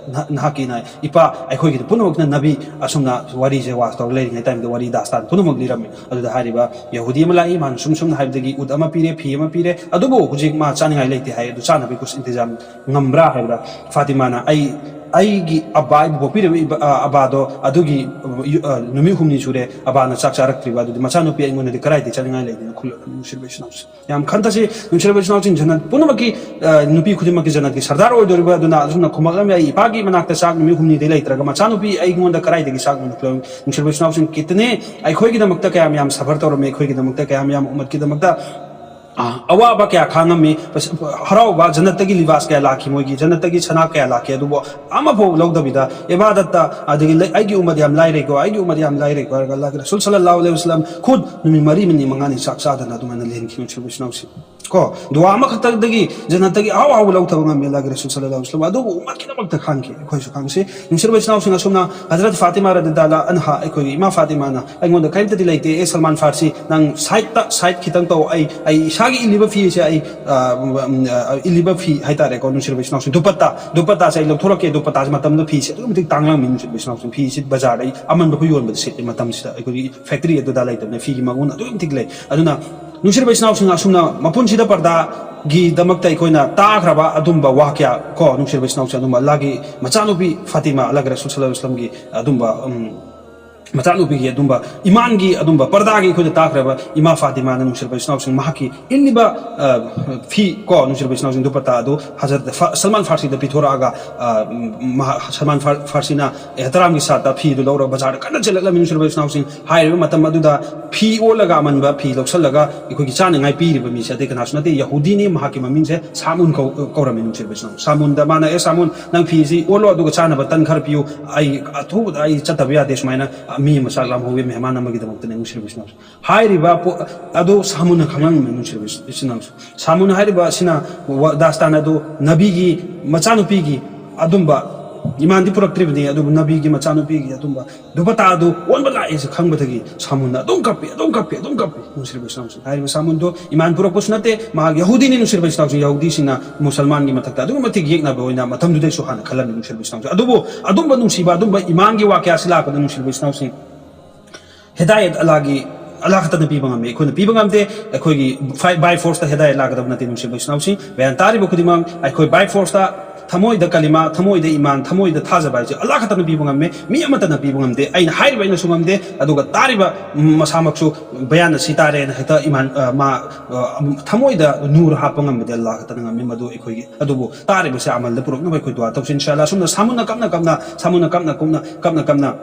ꯅꯍꯥꯛꯀꯤꯅ ꯏꯄꯥ, ꯑꯩꯈꯣꯏꯒꯤꯗꯤ ꯄꯨꯝꯅꯃꯛꯅ ꯅꯕꯤ", ꯑꯁꯨꯝꯅ ꯋꯥꯔꯤꯁꯦ ꯋꯥꯁ ꯇꯧꯔ ꯂꯩꯔꯤꯉꯩ ꯇꯥꯏꯝꯗ ꯋꯥꯔꯤ ꯗꯥꯁꯇꯥꯟ ꯄꯨꯝꯅꯃꯛ ꯂꯤꯔꯝꯃꯤ꯫ ꯑꯗꯨꯗ ꯍꯥꯏꯔꯤꯕ ꯌꯍꯨꯗꯤ ꯑꯃ ꯂꯥꯛꯏ, ꯃꯥꯅ ꯁꯨꯝ ꯁꯨꯝꯅ ꯍꯥꯏꯕꯗꯒꯤ ꯎꯠ ꯑꯃ ꯄꯤꯔꯦ, ꯐꯤ ꯑꯃ ꯄꯤꯔꯦ, ꯑꯗꯨꯕꯨ ꯍꯧꯖꯤꯛ ꯃꯥ ꯆꯥꯅꯤꯡꯉꯥꯏ ꯂꯩꯇꯦ ꯍꯥꯏ꯫ ꯑꯗꯨ ꯆꯥꯅꯕꯒꯤ ꯀꯨꯁ ꯏꯟꯇꯤꯖꯥꯝ ꯉꯝꯕ꯭ꯔꯥ ꯍꯥꯏꯕꯗ, ꯐꯥꯇꯤꯃꯥꯅ, "ꯑꯩ, ꯑꯩꯒꯤ ꯑꯕꯥ, ꯑꯩꯕꯨ ꯄꯣꯛꯄꯤꯔꯤꯕ ꯏꯕ-, ꯑ, ꯑꯕꯥꯗꯣ, ꯑꯗꯨꯒꯤ, ꯑ, ꯌꯨ-, ꯑ, ꯅꯨꯃꯤꯠ ꯍꯨꯝꯅꯤ ꯁꯨꯔꯦ ꯑꯕꯥꯅ ꯆꯥꯛ ꯆꯥꯔꯛꯇ꯭ꯔꯤꯕ, ꯑꯗꯨꯗꯤ ꯃꯆꯥꯅꯨꯄꯤ ꯑꯩꯉꯣꯟꯗꯗꯤ ꯀꯗꯥꯏꯗꯒꯤ ꯆꯥꯅꯤꯡꯉꯥꯏ ꯂꯩꯗꯣꯏꯅꯣ?" ꯈꯨꯜꯂꯛ-, ꯅꯨꯡꯁꯤꯔꯕ ꯏꯆꯤꯟ ꯏꯅꯥꯎꯁꯤꯡ꯫ ꯌꯥꯝ ꯈꯟꯊꯁꯤ, ꯅꯨꯡꯁꯤꯔꯕ ꯏꯆꯤꯟ ꯏꯅꯥꯎꯁꯤꯡ, ꯖꯟꯅꯠ ꯄꯨꯝꯅꯃꯛꯀꯤ, ꯑ, ꯅꯨꯄꯤ ꯈꯨꯗꯤꯡꯃꯛꯀꯤ ꯖꯟꯅꯠꯀꯤ ꯁꯔꯗꯥꯔ ꯑꯣꯏꯗꯣꯔꯤꯕ ꯑꯗꯨꯅ ꯑꯁꯨꯝꯅ ꯈꯨꯝꯃꯛꯂꯝꯃꯤ, "ꯑꯩ ꯏꯄꯥꯒꯤ ꯃꯅꯥꯛꯇ ꯆꯥꯛ ꯅꯨꯃꯤꯠ ꯍꯨꯝꯅꯤꯗꯩ ꯂꯩꯇ꯭ꯔꯒ ꯃꯆꯥꯅꯨꯄꯤ ꯑꯩꯉꯣꯟꯗ ꯀꯗꯥꯏꯗꯒꯤ ꯆꯥꯛ?" ꯅꯨꯡꯁꯤꯔꯕ ꯏꯆꯤꯟ ꯏꯅꯥꯎꯁꯤꯡ, ꯀꯤꯇꯅꯦ ꯑꯩꯈꯣꯏꯒꯤꯗꯃꯛꯇ ꯀꯌꯥꯝ ꯌꯥꯝ ꯁꯐꯔ ꯇꯧꯔꯝꯃꯤ, ꯑꯩꯈꯣꯏꯒꯤꯗꯃꯛꯇ ꯀꯌꯥꯝ ꯌꯥꯝ ꯎꯝꯃꯠꯀꯤꯗꯃꯛꯇ ꯑꯋꯥꯕ ꯀꯌꯥ ꯈꯥꯡꯉꯝꯃꯤ꯫ ꯍꯔꯥꯎꯕ, ꯖꯟꯅꯠꯇꯒꯤ ꯂꯤꯕꯥꯁ ꯀꯌꯥ ꯂꯥꯛꯈꯤ, ꯃꯣꯏꯒꯤ ꯖꯟꯅꯠꯇꯒꯤ ꯁꯅꯥ ꯀꯌꯥ ꯂꯥꯛꯈꯤ, ꯑꯗꯨꯕꯨ ꯑꯃꯐꯥꯎ ꯂꯧꯗꯕꯤꯗ ꯏꯕꯥꯗꯠꯇ, ꯑꯗꯒꯤ ꯑꯩꯒꯤ ꯎꯃꯠ ꯌꯥꯝ ꯂꯥꯏꯔꯩꯀꯣ, ꯑꯩꯒꯤ ꯎꯃꯠ ꯌꯥꯝ ꯂꯥꯏꯔꯩꯀꯣ ꯍꯥꯏꯔꯒ ꯑꯜꯂꯥꯍꯒꯤ ꯔꯁꯨꯜ ꯁꯜꯂꯜꯂꯥꯍꯨ ꯑꯂꯩꯍꯤ ꯋꯥꯁꯜꯂꯝ ꯈꯨꯗ ꯅꯨꯃꯤꯠ ꯃꯔꯤ ꯃꯅꯤ ꯃꯉꯥꯅꯤ ꯆꯥꯛ ꯆꯥꯗꯅ ꯑꯗꯨꯃꯥꯏꯅ ꯂꯦꯟꯈꯤ꯫ ꯅꯨꯡꯁꯤꯕ ꯏꯆꯤꯟ ꯏꯅꯥꯎꯁꯤꯡ, ꯀꯣ, ꯗꯨꯋꯥ ꯑꯃꯈꯛꯇꯗꯒꯤ ꯖꯟꯅꯠꯇꯒꯤ ꯑꯍꯥꯎ ꯑꯍꯥꯎꯕ ꯂꯧꯊꯕ ꯉꯝꯃꯤ ꯑꯜꯂꯥꯍꯒꯤ ꯔꯁꯨꯜ ꯁꯜꯂꯜꯂꯥꯍꯨ ꯑꯂꯩꯍꯤ ꯋꯥꯁꯜꯂꯝ꯫ ꯑꯗꯨꯕꯨ ꯎꯃꯠꯀꯤꯗꯃꯛꯇ ꯈꯥꯡꯈꯤ꯫ ꯑꯩꯈꯣꯏꯁꯨ ꯈꯥꯡꯁꯤ꯫ ꯅꯨꯡꯁꯤꯔꯕ ꯏꯆꯤꯟ ꯏꯅꯥꯎꯁꯤꯡ, ꯑꯁꯨꯝꯅ ꯍꯖꯔꯠ ꯐꯥꯇꯤꯃꯥ ꯔꯗꯤꯌꯜꯂꯥꯍꯨ ꯑꯟꯍꯥ, ꯑꯩꯈꯣꯏꯒꯤ ꯏꯃꯥ ꯐꯥꯇꯤꯃꯥꯅ ꯑꯩꯉꯣꯟꯗ ꯀꯔꯤꯝꯇꯗꯤ ꯂꯩꯇꯦ, ꯑꯦ ꯁꯜꯃꯥꯟ ꯐꯥꯔꯁꯤ, ꯅꯪ ꯁꯥꯏꯠꯇ, ꯁꯥꯏꯠ ꯈꯤꯇꯪ ꯇꯧ, ꯑꯩ, ꯑꯩ ꯏꯁꯥꯒꯤ ꯏꯜꯂꯤꯕ ꯐꯤ ꯑꯁꯦ ꯑꯩ, ꯑ, ꯎꯝ, ꯑ, ꯏꯜꯂꯤꯕ ꯐꯤ ꯍꯥꯏꯇꯥꯔꯦꯀꯣ, ꯅꯨꯡꯁꯤꯔꯕ ꯏꯆꯤꯟ ꯏꯅꯥꯎꯁꯤꯡ, ꯗꯨꯄꯠꯇꯥ, ꯗꯨꯄꯠꯇꯥꯁꯦ ꯑꯩ ꯂꯧꯊꯣꯔꯛꯀꯦ꯫ ꯗꯨꯄꯠꯇꯥꯁꯦ ꯃꯇꯝꯗ ꯐꯤꯁꯦ ꯑꯗꯨꯛꯀꯤ ꯃꯇꯤꯛ ꯇꯥꯡꯂꯝꯃꯤ, ꯅꯨꯡꯁꯤꯔꯕ ꯏꯆꯤꯟ ꯏꯅꯥꯎꯁꯤꯡ꯫ ꯐꯤꯁꯤ ꯕꯖꯥꯔꯗ ꯑꯩ ꯑꯃꯟꯕ ꯑꯩꯈꯣꯏ ꯌꯣꯟꯕꯗ ꯁꯤꯠꯂꯤ ꯃꯇꯝꯁꯤꯗ, ꯑꯩꯈꯣꯏꯒꯤ ꯐꯦꯛꯇꯔꯤ ꯑꯗꯨꯗ ꯂꯩꯇꯕꯅꯤꯅ ꯐꯤꯒꯤ ꯃꯒꯨꯟ ꯑꯗꯨꯛꯀꯤ ꯃꯇꯤꯛ ꯂꯩ꯫ ꯑꯗꯨꯅ ꯅꯨꯡꯁꯤꯔꯕ ꯏꯆꯤꯟ ꯏꯅꯥꯎꯁꯤꯡ, ꯑꯁꯨꯝꯅ ꯃꯄꯨꯟꯁꯤꯗ ꯄꯔꯗꯥꯒꯤꯗꯃꯛꯇ ꯑꯩꯈꯣꯏꯅ ꯇꯥꯈ꯭ꯔꯕ ꯑꯗꯨꯝꯕ ꯋꯥ ꯀꯌꯥ, ꯀꯣ, ꯅꯨꯡꯁꯤꯔꯕ ꯏꯆꯤꯟ ꯏꯅꯥꯎꯁꯤꯡ, ꯑꯗꯨꯝꯕ ꯑꯜꯂꯥꯍꯒꯤ ꯃꯆꯥꯅꯨꯄꯤ ꯐꯥꯇꯤꯃꯥ, ꯑꯜꯂꯥꯍꯒꯤ ꯔꯁꯨꯜ ꯁꯜꯂꯜꯂꯥꯍꯨ ꯑꯂꯩꯍꯤ ꯋꯥꯁꯜꯂꯝꯒꯤ ꯑꯗꯨꯝꯕ, ꯎꯝ, ꯃꯆꯥꯅꯨꯄꯤꯒꯤ ꯑꯗꯨꯝꯕ ꯏꯃꯥꯟꯒꯤ ꯑꯗꯨꯝꯕ ꯄꯔꯗꯥꯒꯤ ꯑꯩꯈꯣꯏꯗ ꯇꯥꯈ꯭ꯔꯕ ꯏꯃꯥ ꯐꯥꯇꯤꯃꯥꯅ, ꯅꯨꯡꯁꯤꯔꯕ ꯏꯆꯤꯟ ꯏꯅꯥꯎꯁꯤꯡ, ꯃꯍꯥꯛꯀꯤ ꯏꯜꯂꯤꯕ, ꯑ, ꯐꯤ, ꯀꯣ, ꯅꯨꯡꯁꯤꯔꯕ ꯏꯆꯤꯟ ꯏꯅꯥꯎꯁꯤꯡ, ꯗꯨꯄꯠꯇꯥ ꯑꯗꯨ ꯍꯖꯔꯠ ꯐ-, ꯁꯜꯃꯥꯟ ꯐꯥꯔꯁꯤꯗ ꯄꯤꯊꯣꯔꯛꯑꯒ, ꯑ, ꯃꯍꯥꯛ, ꯁꯜꯃꯥꯟ ꯐꯥꯔ-, ꯐꯥꯔꯁꯤꯅ ꯑꯦꯍꯇꯔꯥꯝꯒꯤ ꯁꯥꯠꯇ ꯐꯤꯗꯨ ꯂꯧꯔꯒ ꯕꯖꯥꯔꯗ ꯀꯟꯅ ꯆꯦꯜꯂꯛꯂꯝꯃꯤ꯫ ꯅꯨꯡꯁꯤꯔꯕ ꯏꯆꯤꯟ ꯏꯅꯥꯎꯁꯤꯡ, ꯍꯥꯏꯔꯤꯕ ꯃꯇꯝ ꯑꯗꯨꯗ ꯐꯤ ꯑꯣꯜꯂꯒ ꯑꯃꯟꯕ ꯐꯤ ꯂꯧꯁꯜꯂꯒ ꯑꯩꯈꯣꯏꯒꯤ ꯆꯥꯅꯉꯥꯏ ꯄꯤꯔꯤꯕ ꯃꯤꯁꯦ ꯑꯇꯩ ꯀꯅꯥꯁꯨ ꯅꯠꯇꯦ, ꯌꯍꯨꯗꯤꯅꯤ꯫ ꯃꯍꯥꯛꯀꯤ ꯃꯃꯤꯡꯁꯦ ꯁꯥꯃꯨꯟ ꯀꯧ-, ꯀꯧꯔꯝꯃꯤ꯫ ꯅꯨꯡꯁꯤꯔꯕ ꯏꯆꯤꯟ ꯏꯅꯥꯎ, ꯁꯥꯃꯨꯟꯗ ꯃꯥꯅ, "ꯑꯦ ꯁꯥꯃꯨꯟ, ꯅꯪ ꯐꯤꯁꯤ ꯑꯣꯜꯂꯣ, ꯑꯗꯨꯒ ꯆꯥꯅꯕ ꯇꯟ ꯈꯔ ꯄꯤꯌꯨ, ꯑꯩ ꯑꯊꯨꯕꯗ ꯑꯩ ꯆꯠꯇꯕ ꯌꯥꯗꯦ, ꯁꯨꯃꯥꯏꯅ ꯃꯤ ꯑꯃ ꯆꯥꯛ ꯂꯥꯝꯍꯧꯋꯤ, ꯃꯦꯍꯃꯥꯟ ꯑꯃꯒꯤꯗꯃꯛꯇꯅꯦ", ꯅꯨꯡꯁꯤꯔꯕ ꯏꯆꯤꯟ ꯏꯅꯥꯎꯁꯤꯡ꯫ ꯍꯥꯏꯔꯤꯕ ꯄꯣꯠ ꯑꯗꯨ ꯁꯥꯃꯨꯟꯅ ꯈꯪꯂꯝꯃꯤ꯫ ꯅꯨꯡꯁꯤꯔꯕ ꯏꯆꯤꯟ ꯏꯅꯥꯎꯁꯤꯡ, ꯁꯥꯃꯨꯟ ꯍꯥꯏꯔꯤꯕ ꯑꯁꯤꯅ ꯋꯥ-, ꯗꯥꯁꯇꯥꯟ ꯑꯗꯨ ꯅꯕꯤꯒꯤ ꯃꯆꯥꯅꯨꯄꯤꯒꯤ ꯑꯗꯨꯝꯕ, ꯏꯃꯥꯟꯗꯤ ꯄꯨꯔꯛꯇ꯭ꯔꯤꯕꯅꯤ, ꯑꯗꯨꯕꯨ ꯅꯕꯤꯒꯤ ꯃꯆꯥꯅꯨꯄꯤꯒꯤ ꯑꯗꯨꯝꯕ ꯗꯨꯄꯇꯥ ꯑꯗꯨ ꯑꯣꯟꯕ ꯂꯥꯛꯑꯦꯁꯦ ꯈꯪꯕꯗꯒꯤ ꯁꯥꯃꯨꯟꯅ ꯑꯗꯨꯝ ꯀꯞꯄꯤ, ꯑꯗꯨꯝ ꯀꯞꯄꯤ, ꯑꯗꯨꯝ ꯀꯞꯄꯤ꯫ ꯅꯨꯡꯁꯤꯔꯕ ꯏꯆꯤꯟ ꯏꯅꯥꯎꯁꯤꯡ, ꯍꯥꯏꯔꯤꯕ ꯁꯥꯃꯨꯟꯗꯣ ꯏꯃꯥꯟ ꯄꯨꯔꯛꯄꯁꯨ ꯅꯠꯇꯦ, ꯃꯍꯥꯛ ꯌꯍꯨꯗꯤꯅꯤ꯫ ꯅꯨꯡꯁꯤꯔꯕ ꯏꯆꯤꯟ ꯏꯅꯥꯎꯁꯤꯡ, ꯌꯍꯨꯗꯤꯁꯤꯡꯅ ꯃꯨꯁꯜꯃꯥꯟꯒꯤ ꯃꯊꯛꯇ ꯑꯗꯨꯛꯀꯤ ꯃꯇꯤꯛ ꯌꯦꯛꯅꯕ ꯑꯣꯏꯅ ꯃꯇꯝꯗꯨꯗꯩꯁꯨ ꯍꯥꯟꯅ ꯈꯜꯂꯝꯃꯤ꯫ ꯅꯨꯡꯁꯤꯔꯕ ꯏꯆꯤꯟ ꯏꯅꯥꯎꯁꯤꯡ, ꯑꯗꯨꯕꯨ ꯑꯗꯨꯝꯕ ꯅꯨꯡꯁꯤꯕ, ꯑꯗꯨꯝꯕ ꯏꯃꯥꯟꯒꯤ ꯋꯥꯀꯌꯥꯁꯤ ꯂꯥꯛꯄꯗ, ꯅꯨꯡꯁꯤꯔꯕ ꯏꯆꯤꯟ ꯏꯅꯥꯎꯁꯤꯡ, ꯍꯤꯗꯥꯌꯠ ꯑꯜꯂꯥꯍꯒꯤ, ꯑꯜꯂꯥꯍ ꯈꯛꯇꯅ ꯄꯤꯕ ꯉꯝꯃꯤ꯫ ꯑꯩꯈꯣꯏꯅ ꯄꯤꯕ ꯉꯝꯗꯦ꯫ ꯑꯩꯈꯣꯏꯒꯤ ꯐꯥꯏ-, by force ꯇ ꯍꯤꯗꯥꯌꯠ ꯂꯥꯛꯀꯗꯕ ꯅꯠꯇꯦ꯫ ꯅꯨꯡꯁꯤꯕ ꯏꯆꯤꯟ ꯏꯅꯥꯎꯁꯤꯡ, ꯕꯌꯥꯟ ꯇꯥꯔꯤꯕ ꯈꯨꯗꯤꯡꯃꯛ ꯑꯩꯈꯣꯏ by force ꯇ ꯊꯃꯣꯏꯗ ꯀꯂꯤꯃꯥ, ꯊꯃꯣꯏꯗ ꯏꯃꯥꯟ, ꯊꯃꯣꯏꯗ ꯊꯥꯖꯕ ꯍꯥꯏꯁꯦ ꯑꯜꯂꯥꯍ ꯈꯛꯇꯅ ꯄꯤꯕ ꯉꯝꯃꯦ꯫ ꯃꯤ ꯑꯃꯠꯇꯅ ꯄꯤꯕ ꯉꯝꯗꯦ꯫ ꯑꯩꯅ ꯍꯥꯏꯔꯤꯕ ꯑꯩꯅꯁꯨ ꯉꯝꯗꯦ, ꯑꯗꯨꯒ ꯇꯥꯔꯤꯕ ꯃꯁꯥꯃꯛꯁꯨ ꯕꯌꯥꯟ ꯑꯁꯤ ꯇꯥꯔꯦꯅ ꯍꯦꯛꯇ ꯏꯃꯥꯟ, ꯑ, ꯃꯥ, ꯑ, ꯊꯃꯣꯏꯗ ꯅꯨꯔ ꯍꯥꯞꯄ ꯉꯝꯕꯗꯤ ꯑꯜꯂꯥꯍ ꯈꯛꯇꯅ ꯉꯝꯃꯤ꯫ ꯃꯗꯨ ꯑꯩꯈꯣꯏꯒꯤ, ꯑꯗꯨꯕꯨ ꯇꯥꯔꯤꯕꯁꯦ ꯑꯃꯜꯗ ꯄꯨꯔꯛꯅꯕ ꯑꯩꯈꯣꯏ ꯗꯨꯋꯥ ꯇꯧꯁꯤ꯫ ꯏꯟꯁꯥ ꯑꯜꯂꯥꯍ꯫ ꯑꯁꯨꯝꯅ ꯁꯥꯃꯨꯟꯅ ꯀꯞꯅ ꯀꯞꯅ, ꯁꯥꯃꯨꯟꯅ ꯀꯞꯅ ꯀꯨꯝꯅ, ꯀꯞꯅ ꯀꯞꯅ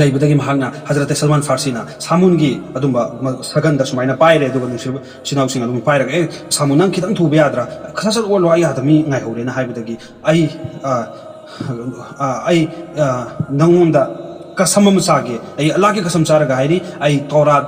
ꯂꯩꯕꯗꯒꯤ ꯃꯍꯥꯛꯅ ꯍꯖꯔꯠ ꯁꯜꯃꯥꯟ ꯐꯥꯔꯁꯤꯅ ꯁꯥꯃꯨꯟꯒꯤ ꯑꯗꯨꯝꯕ ꯁꯒꯟꯗ ꯁꯨꯃꯥꯏꯅ ꯄꯥꯏꯔꯦ꯫ ꯑꯗꯨꯒ ꯅꯨꯡꯁꯤꯔꯕ ꯏꯆꯤꯟ ꯏꯅꯥꯎꯁꯤꯡ ꯑꯗꯨꯝ ꯄꯥꯏꯔꯒ, "ꯑꯦ ꯁꯥꯃꯨꯟ, ꯅꯪ ꯈꯤꯇꯪ ꯊꯨꯕ ꯌꯥꯗ꯭ꯔꯥ? ꯁꯠ ꯁꯠ ꯑꯣꯠꯂꯣ, ꯑꯩ ꯑꯥꯗ ꯃꯤ ꯉꯥꯏꯍꯧꯔꯦꯅ" ꯍꯥꯏꯕꯗꯒꯤ, "ꯑꯩ ꯑ, ꯑ, ꯑꯩ ꯑ, ꯅꯪꯉꯣꯟꯗ ꯀꯁꯝ ꯑꯃ ꯆꯥꯒꯦ, ꯑꯩ ꯑꯜꯂꯥꯍꯒꯤ ꯀꯁꯝ ꯆꯥꯔꯒ ꯍꯥꯏꯔꯤ, ꯑꯩ ꯇꯧꯔꯥꯠ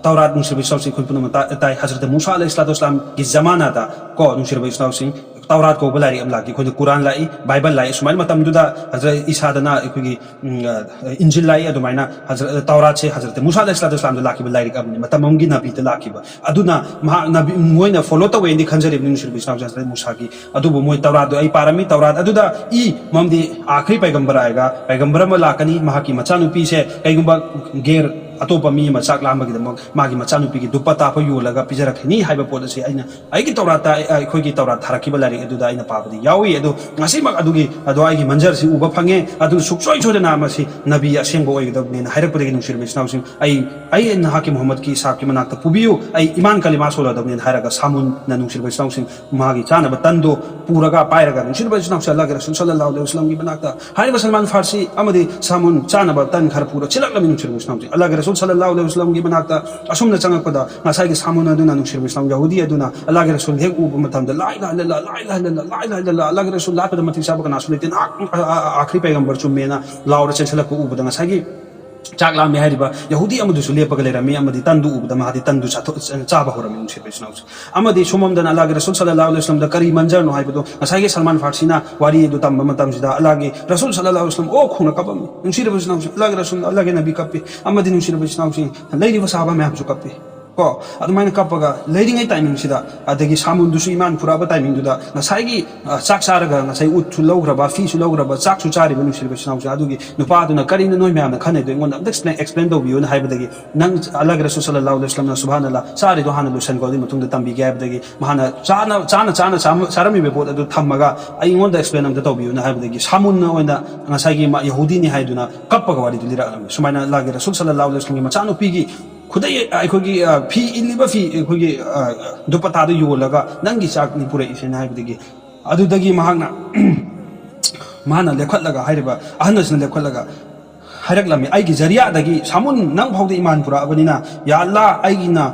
ꯇꯧꯔꯥꯠ ꯅꯨꯡꯁꯤꯔꯕ ꯏꯆꯤꯟ ꯏꯅꯥꯎꯁꯤꯡ ꯑꯩꯈꯣꯏ ꯄꯨꯝꯅꯃꯛ ꯇꯥ-, ꯇꯥꯏ, ꯍꯖꯔꯠ ꯃꯨꯁꯥ ꯑꯂꯩꯍꯤ ꯁꯂꯥꯇꯨ ꯋꯁꯂꯥꯝꯒꯤ ꯖꯃꯥꯅꯥꯗ ꯀꯣ, ꯅꯨꯡꯁꯤꯔꯕ ꯏꯆꯤꯟ ꯏꯅꯥꯎꯁꯤꯡ, ꯇꯧꯔꯥꯠ ꯀꯧꯕ ꯂꯥꯏꯔꯤꯛ ꯑꯃ ꯂꯥꯛꯈꯤ, ꯑꯩꯈꯣꯏꯗ ꯀꯨꯔꯥꯟ ꯂꯥꯛꯏ, ꯕꯥꯏꯕꯜ ꯂꯥꯛꯏ, ꯁꯨꯃꯥꯏꯅ ꯃꯇꯝꯗꯨꯗ ꯍꯖꯔꯠ ꯏꯁꯥꯗꯅ ꯑꯩꯈꯣꯏꯒꯤ ꯎꯝ, ꯑ, ꯏꯟꯖꯤꯜ ꯂꯥꯛꯏ, ꯑꯗꯨꯃꯥꯏꯅ ꯍꯖꯔꯠ, ꯇꯧꯔꯥꯠꯁꯦ ꯍꯖꯔꯠ ꯃꯨꯁꯥ ꯑꯂꯩꯍꯤ ꯁꯂꯥꯇꯨ ꯋꯁꯂꯥꯝꯗ ꯂꯥꯛꯈꯤꯕ ꯂꯥꯏꯔꯤꯛ ꯑꯃꯅꯤ, ꯃꯇꯝ ꯑꯃꯒꯤ ꯅꯕꯤꯗ ꯂꯥꯛꯈꯤꯕ꯫ ꯑꯗꯨꯅ ꯃꯍꯥꯛ ꯅꯕꯤ, ꯃꯣꯏꯅ ꯐꯣꯂꯣ ꯇꯧꯋꯦꯅꯗꯤ ꯈꯟꯖꯔꯤꯕꯅꯤ, ꯅꯨꯡꯁꯤꯔꯕ ꯏꯆꯤꯟ ꯏꯅꯥꯎꯁꯤꯡ, ꯍꯖꯔꯠ ꯃꯨꯁꯥꯒꯤ꯫ ꯑꯗꯨꯕꯨ ꯃꯣꯏ ꯇꯧꯔꯥꯠꯗꯣ ꯑꯩ ꯄꯥꯔꯝꯃꯤ, ꯇꯧꯔꯥꯠ ꯑꯗꯨꯗ ꯏ ꯃꯝꯗꯤ ꯑꯥꯈ꯭ꯔꯤ ꯄꯩꯒꯝꯕꯔ ꯑꯥꯏꯒ, ꯄꯩꯒꯝꯕꯔ ꯑꯃ ꯂꯥꯛꯀꯅꯤ, ꯃꯍꯥꯛꯀꯤ ꯃꯆꯥꯅꯨꯄꯤꯁꯦ ꯀꯩꯒꯨꯝꯕ ꯒꯦꯔ ꯑꯇꯣꯞꯄ ꯃꯤ ꯑꯃ ꯆꯥꯛ ꯂꯥꯝꯕꯒꯤꯗꯃꯛ ꯃꯥꯒꯤ ꯃꯆꯥꯅꯨꯄꯤꯒꯤ ꯗꯨꯄꯇꯥ ꯐꯥꯎ ꯌꯣꯜꯂꯒ ꯄꯤꯖꯔꯛꯈꯤꯅꯤ ꯍꯥꯏꯕ ꯄꯣꯠ ꯑꯁꯤ ꯑꯩꯅ ꯑꯩꯒꯤ ꯇꯧꯔꯥꯠꯇ, ꯑꯩ, ꯑꯩꯈꯣꯏꯒꯤ ꯇꯧꯔꯥꯠ ꯊꯥꯔꯛꯈꯤꯕ ꯂꯥꯏꯔꯤꯛ ꯑꯗꯨꯗ ꯑꯩꯅ ꯄꯥꯕꯗꯤ ꯌꯥꯎꯏ꯫ ꯑꯗꯨ ꯉꯁꯤꯃꯛ ꯑꯗꯨꯒꯤ, ꯑꯗꯣ ꯑꯩꯒꯤ ꯃꯟꯖꯔꯁꯤ ꯎꯕ ꯐꯪꯉꯦ꯫ ꯑꯗꯨꯅ ꯁꯨꯡꯁꯣꯏ ꯁꯣꯏꯗꯅ ꯃꯁꯤ ꯅꯕꯤ ꯑꯁꯦꯡꯕ ꯑꯣꯏꯒꯗꯕꯅꯦꯅ ꯍꯥꯏꯔꯛꯄꯗꯒꯤ, ꯅꯨꯡꯁꯤꯔꯕ ꯏꯆꯤꯟ ꯏꯅꯥꯎꯁꯤꯡ, ꯑꯩ, ꯑꯩ ꯅꯍꯥꯛꯀꯤ ꯃꯨꯍꯝꯃꯗꯀꯤ ꯏꯁꯥꯞꯀꯤ ꯃꯅꯥꯛꯇ ꯄꯨꯕꯤꯌꯨ, ꯑꯩ ꯏꯃꯥꯟ ꯀꯂꯤꯃꯥ ꯁꯣꯜꯂꯗꯕꯅꯦꯅ ꯍꯥꯏꯔꯒ ꯁꯥꯃꯨꯟꯅ, ꯅꯨꯡꯁꯤꯔꯕ ꯏꯆꯤꯟ ꯏꯅꯥꯎꯁꯤꯡ, ꯃꯥꯒꯤ ꯆꯥꯅꯕ ꯇꯟꯗꯣ ꯄꯨꯔꯒ, ꯄꯥꯏꯔꯒ, ꯅꯨꯡꯁꯤꯔꯕ ꯏꯆꯤꯟ ꯏꯅꯥꯎꯁꯤꯡ, ꯑꯜꯂꯥꯍꯒꯤ ꯔꯁꯨꯜ ꯁꯜꯂꯜꯂꯥꯍꯨ ꯑꯂꯩꯍꯤ ꯋꯁꯜꯂꯝꯒꯤ ꯃꯅꯥꯛꯇ ꯍꯥꯏꯔꯤꯕ ꯁꯜꯃꯥꯟ ꯐꯥꯔꯁꯤ ꯑꯃꯗꯤ ꯁꯥꯃꯨꯟ ꯆꯥꯅꯕ ꯇꯟ ꯈꯔ ꯄꯨꯔ ꯆꯦꯜꯂꯛꯂꯝꯃꯤ, ꯅꯨꯡꯁꯤꯔꯕ ꯏꯆꯤꯟ ꯏꯅꯥꯎꯁꯤꯡ꯫ ꯑꯜꯂꯥꯍꯒꯤ ꯔꯁꯨꯜ ꯁꯜꯂꯜꯂꯥꯍꯨ ꯑꯂꯩꯍꯤ ꯋꯁꯜꯂꯝꯒꯤ ꯃꯅꯥꯛꯇ ꯑꯁꯨꯝꯅ ꯆꯪꯉꯛꯄꯗ ꯉꯁꯥꯏꯒꯤ ꯁꯥꯃꯨꯟ ꯑꯗꯨꯅ, ꯅꯨꯡꯁꯤꯔꯕ ꯏꯁꯂꯥꯝ ꯌꯍꯨꯗꯤ ꯑꯗꯨꯅ ꯑꯜꯂꯥꯍꯒꯤ ꯔꯁꯨꯜ ꯍꯦꯛ ꯎꯕ ꯃꯇꯝꯗ, "ꯂꯥ ꯏꯂꯥꯍ ꯏꯜꯂꯜꯂꯥꯍ, ꯂꯥ ꯏꯂꯥꯍ ꯏꯜꯂꯜꯂꯥꯍ, ꯂꯥ ꯏꯂꯥꯍ ꯏꯜꯂꯜꯂꯥꯍ, ꯑꯜꯂꯥꯍꯒꯤ ꯔꯁꯨꯜ ꯂꯥꯠꯄꯗ ꯃꯇꯤꯛ ꯆꯥꯕ ꯀꯅꯥꯁꯨ ꯂꯩꯇꯦ, ꯅꯍꯥꯛ ꯑ-, ꯑ-, ꯑ-, ꯑꯥꯈ꯭ꯔꯤ ꯄꯩꯒꯝꯕꯔ ꯆꯨꯝꯃꯦꯅ" ꯂꯥꯎꯔ ꯆꯦꯟꯁꯤꯜꯂꯛꯄ ꯎꯕꯗ, ꯉꯁꯥꯏꯒꯤ ꯆꯥꯛ ꯂꯥꯝꯃꯦ ꯍꯥꯏꯔꯤꯕ ꯌꯍꯨꯗꯤ ꯑꯃꯗꯨꯁꯨ ꯂꯦꯞꯄꯒ ꯂꯩꯔꯝꯃꯤ, ꯑꯃꯗꯤ ꯇꯟꯗꯨ ꯎꯕꯗ ꯃꯍꯥꯛꯇꯤ ꯇꯟꯗꯨ ꯆꯥꯊꯣꯛ-, ꯆꯥꯕ ꯍꯧꯔꯝꯃꯤ, ꯅꯨꯡꯁꯤꯔꯕ ꯏꯆꯤꯟ ꯏꯅꯥꯎꯁꯤꯡ꯫ ꯑꯃꯗꯤ ꯁꯣꯝꯂꯣꯝꯗꯅ ꯑꯜꯂꯥꯍꯒꯤ ꯔꯁꯨꯜ ꯁꯜꯂꯜꯂꯥꯍꯨ ꯑꯂꯩꯍꯤ ꯋꯁꯜꯂꯝꯗ ꯀꯔꯤ ꯃꯟꯖꯔꯅꯣ ꯍꯥꯏꯕꯗꯨ ꯉꯁꯥꯏꯒꯤ ꯁꯜꯃꯥꯟ ꯐꯥꯔꯁꯤꯅ ꯋꯥꯔꯤ ꯑꯗꯨ ꯇꯝꯕ ꯃꯇꯝꯁꯤꯗ, ꯑꯜꯂꯥꯍꯒꯤ ꯔꯁꯨꯜ ꯁꯜꯂꯜꯂꯥꯍꯨ ꯑꯂꯩꯍꯤ ꯋꯁꯜꯂꯝ ꯑꯣꯛ ꯈꯣꯡꯅ ꯀꯞꯄꯝꯃꯤ, ꯅꯨꯡꯁꯤꯔꯕ ꯏꯆꯤꯟ ꯏꯅꯥꯎꯁꯤꯡ꯫ ꯑꯜꯂꯥꯍꯒꯤ ꯔꯁꯨꯜ, ꯑꯜꯂꯥꯍꯒꯤ ꯅꯕꯤ ꯀꯞꯄꯤ, ꯑꯃꯗꯤ, ꯅꯨꯡꯁꯤꯔꯕ ꯏꯆꯤꯟ ꯏꯅꯥꯎꯁꯤꯡ, ꯂꯩꯔꯤꯕ ꯁꯍꯥꯕꯥ ꯃꯌꯥꯝꯁꯨ ꯀꯞꯄꯤ꯫ ꯀꯣ, ꯑꯗꯨꯃꯥꯏꯅ ꯀꯞꯄꯒ ꯂꯩꯔꯤꯉꯩ ꯇꯥꯏꯃꯤꯡꯁꯤꯗ, ꯑꯗꯒꯤ ꯁꯥꯃꯨꯟꯗꯨꯁꯨ ꯏꯃꯥꯟ ꯄꯨꯔꯛꯑꯕ ꯇꯥꯏꯃꯤꯡꯗꯨꯗ, ꯉꯁꯥꯏꯒꯤ, ꯑ, ꯆꯥꯛ ꯆꯥꯔꯒ ꯉꯁꯥꯏ ꯎꯠꯁꯨ ꯂꯧꯈ꯭ꯔꯕ, ꯐꯤꯁꯨ ꯂꯧꯈ꯭ꯔꯕ, ꯆꯥꯛꯁꯨ ꯆꯥꯔꯤꯕ, ꯅꯨꯡꯁꯤꯔꯕ ꯏꯆꯤꯟ ꯏꯅꯥꯎꯁꯤꯡ, ꯑꯗꯨꯒꯤ ꯅꯨꯄꯥꯗꯨꯅ, "ꯀꯔꯤꯅꯣ ꯅꯣꯏ ꯃꯌꯥꯝꯅ ꯈꯟꯅꯩꯗꯣ? ꯑꯩꯉꯣꯟꯗ ꯑꯝꯇ explain, explain ꯇꯧꯕꯤꯌꯨꯅ" ꯍꯥꯏꯕꯗꯒꯤ, "ꯅꯪ, ꯑꯜꯂꯥꯍꯒꯤ ꯔꯁꯨꯜ ꯁꯜꯂꯜꯂꯥꯍꯨ ꯑꯂꯩꯍꯤ ꯋꯁꯜꯂꯝꯅ, ꯁꯨꯕꯍꯥꯅꯜꯂꯥꯍ, ꯆꯥꯔꯤꯗꯣ ꯍꯥꯟꯅ ꯂꯣꯏꯁꯟꯈꯣ, ꯑꯗꯨꯒꯤ ꯃꯇꯨꯡꯗ ꯇꯝꯕꯤꯒꯦ" ꯍꯥꯏꯕꯗꯒꯤ, ꯃꯍꯥꯛꯅ ꯆꯥꯅ, ꯆꯥꯅ, ꯆꯥꯅ ꯆꯥꯝ-, ꯆꯥꯔꯝꯃꯤꯕ ꯄꯣꯠ ꯑꯗꯨ ꯊꯝꯃꯒ, "ꯑꯩꯉꯣꯟꯗ explain ꯑꯝꯇ ꯇꯧꯕꯤꯌꯨꯅ" ꯍꯥꯏꯕꯗꯒꯤ, ꯁꯥꯃꯨꯟꯅ ꯑꯣꯏꯅ ꯉꯁꯥꯏꯒꯤ ꯃꯥ ꯌꯍꯨꯗꯤꯅꯤ ꯍꯥꯏꯗꯨꯅ ꯀꯞꯄꯒ ꯋꯥꯔꯤꯗꯨ ꯂꯤꯔꯛꯂꯝꯃꯤ꯫ ꯁꯨꯃꯥꯏꯅ ꯑꯜꯂꯥꯍꯒꯤ ꯔꯁꯨꯜ ꯁꯜꯂꯜꯂꯥꯍꯨ ꯑꯂꯩꯍꯤ ꯋꯁꯜꯂꯝꯒꯤ ꯃꯆꯥꯅꯨꯄꯤꯒꯤ ꯈꯨꯗꯩ, ꯑꯩꯈꯣꯏꯒꯤ, ꯑ, ꯐꯤ, ꯏꯜꯂꯤꯕ ꯐꯤ, ꯑꯩꯈꯣꯏꯒꯤ, ꯑ, ꯗꯨꯄꯇꯥꯗꯨ ꯌꯣꯜꯂꯒ ꯅꯪꯒꯤ ꯆꯥꯛꯅꯤ ꯄꯨꯔꯛꯏꯁꯦꯅ ꯍꯥꯏꯕꯗꯒꯤ, ꯑꯗꯨꯗꯒꯤ ꯃꯍꯥꯛꯅ, ꯃꯥꯅ ꯂꯦꯞꯈꯠꯂꯒ, ꯍꯥꯏꯔꯤꯕ ꯑꯍꯟ ꯑꯁꯤꯅ ꯂꯦꯞꯈꯠꯂꯒ, ꯍꯥꯏꯔꯛꯂꯝꯃꯤ, ꯑꯩꯒꯤ ꯖꯔꯤꯌꯥꯗꯒꯤ ꯁꯥꯃꯨꯟ ꯅꯪ ꯐꯥꯎꯗ ꯏꯃꯥꯟ ꯄꯨꯔꯛꯑꯕꯅꯤꯅ, ꯌꯥ ꯑꯜꯂꯥ, ꯑꯩꯒꯤꯅ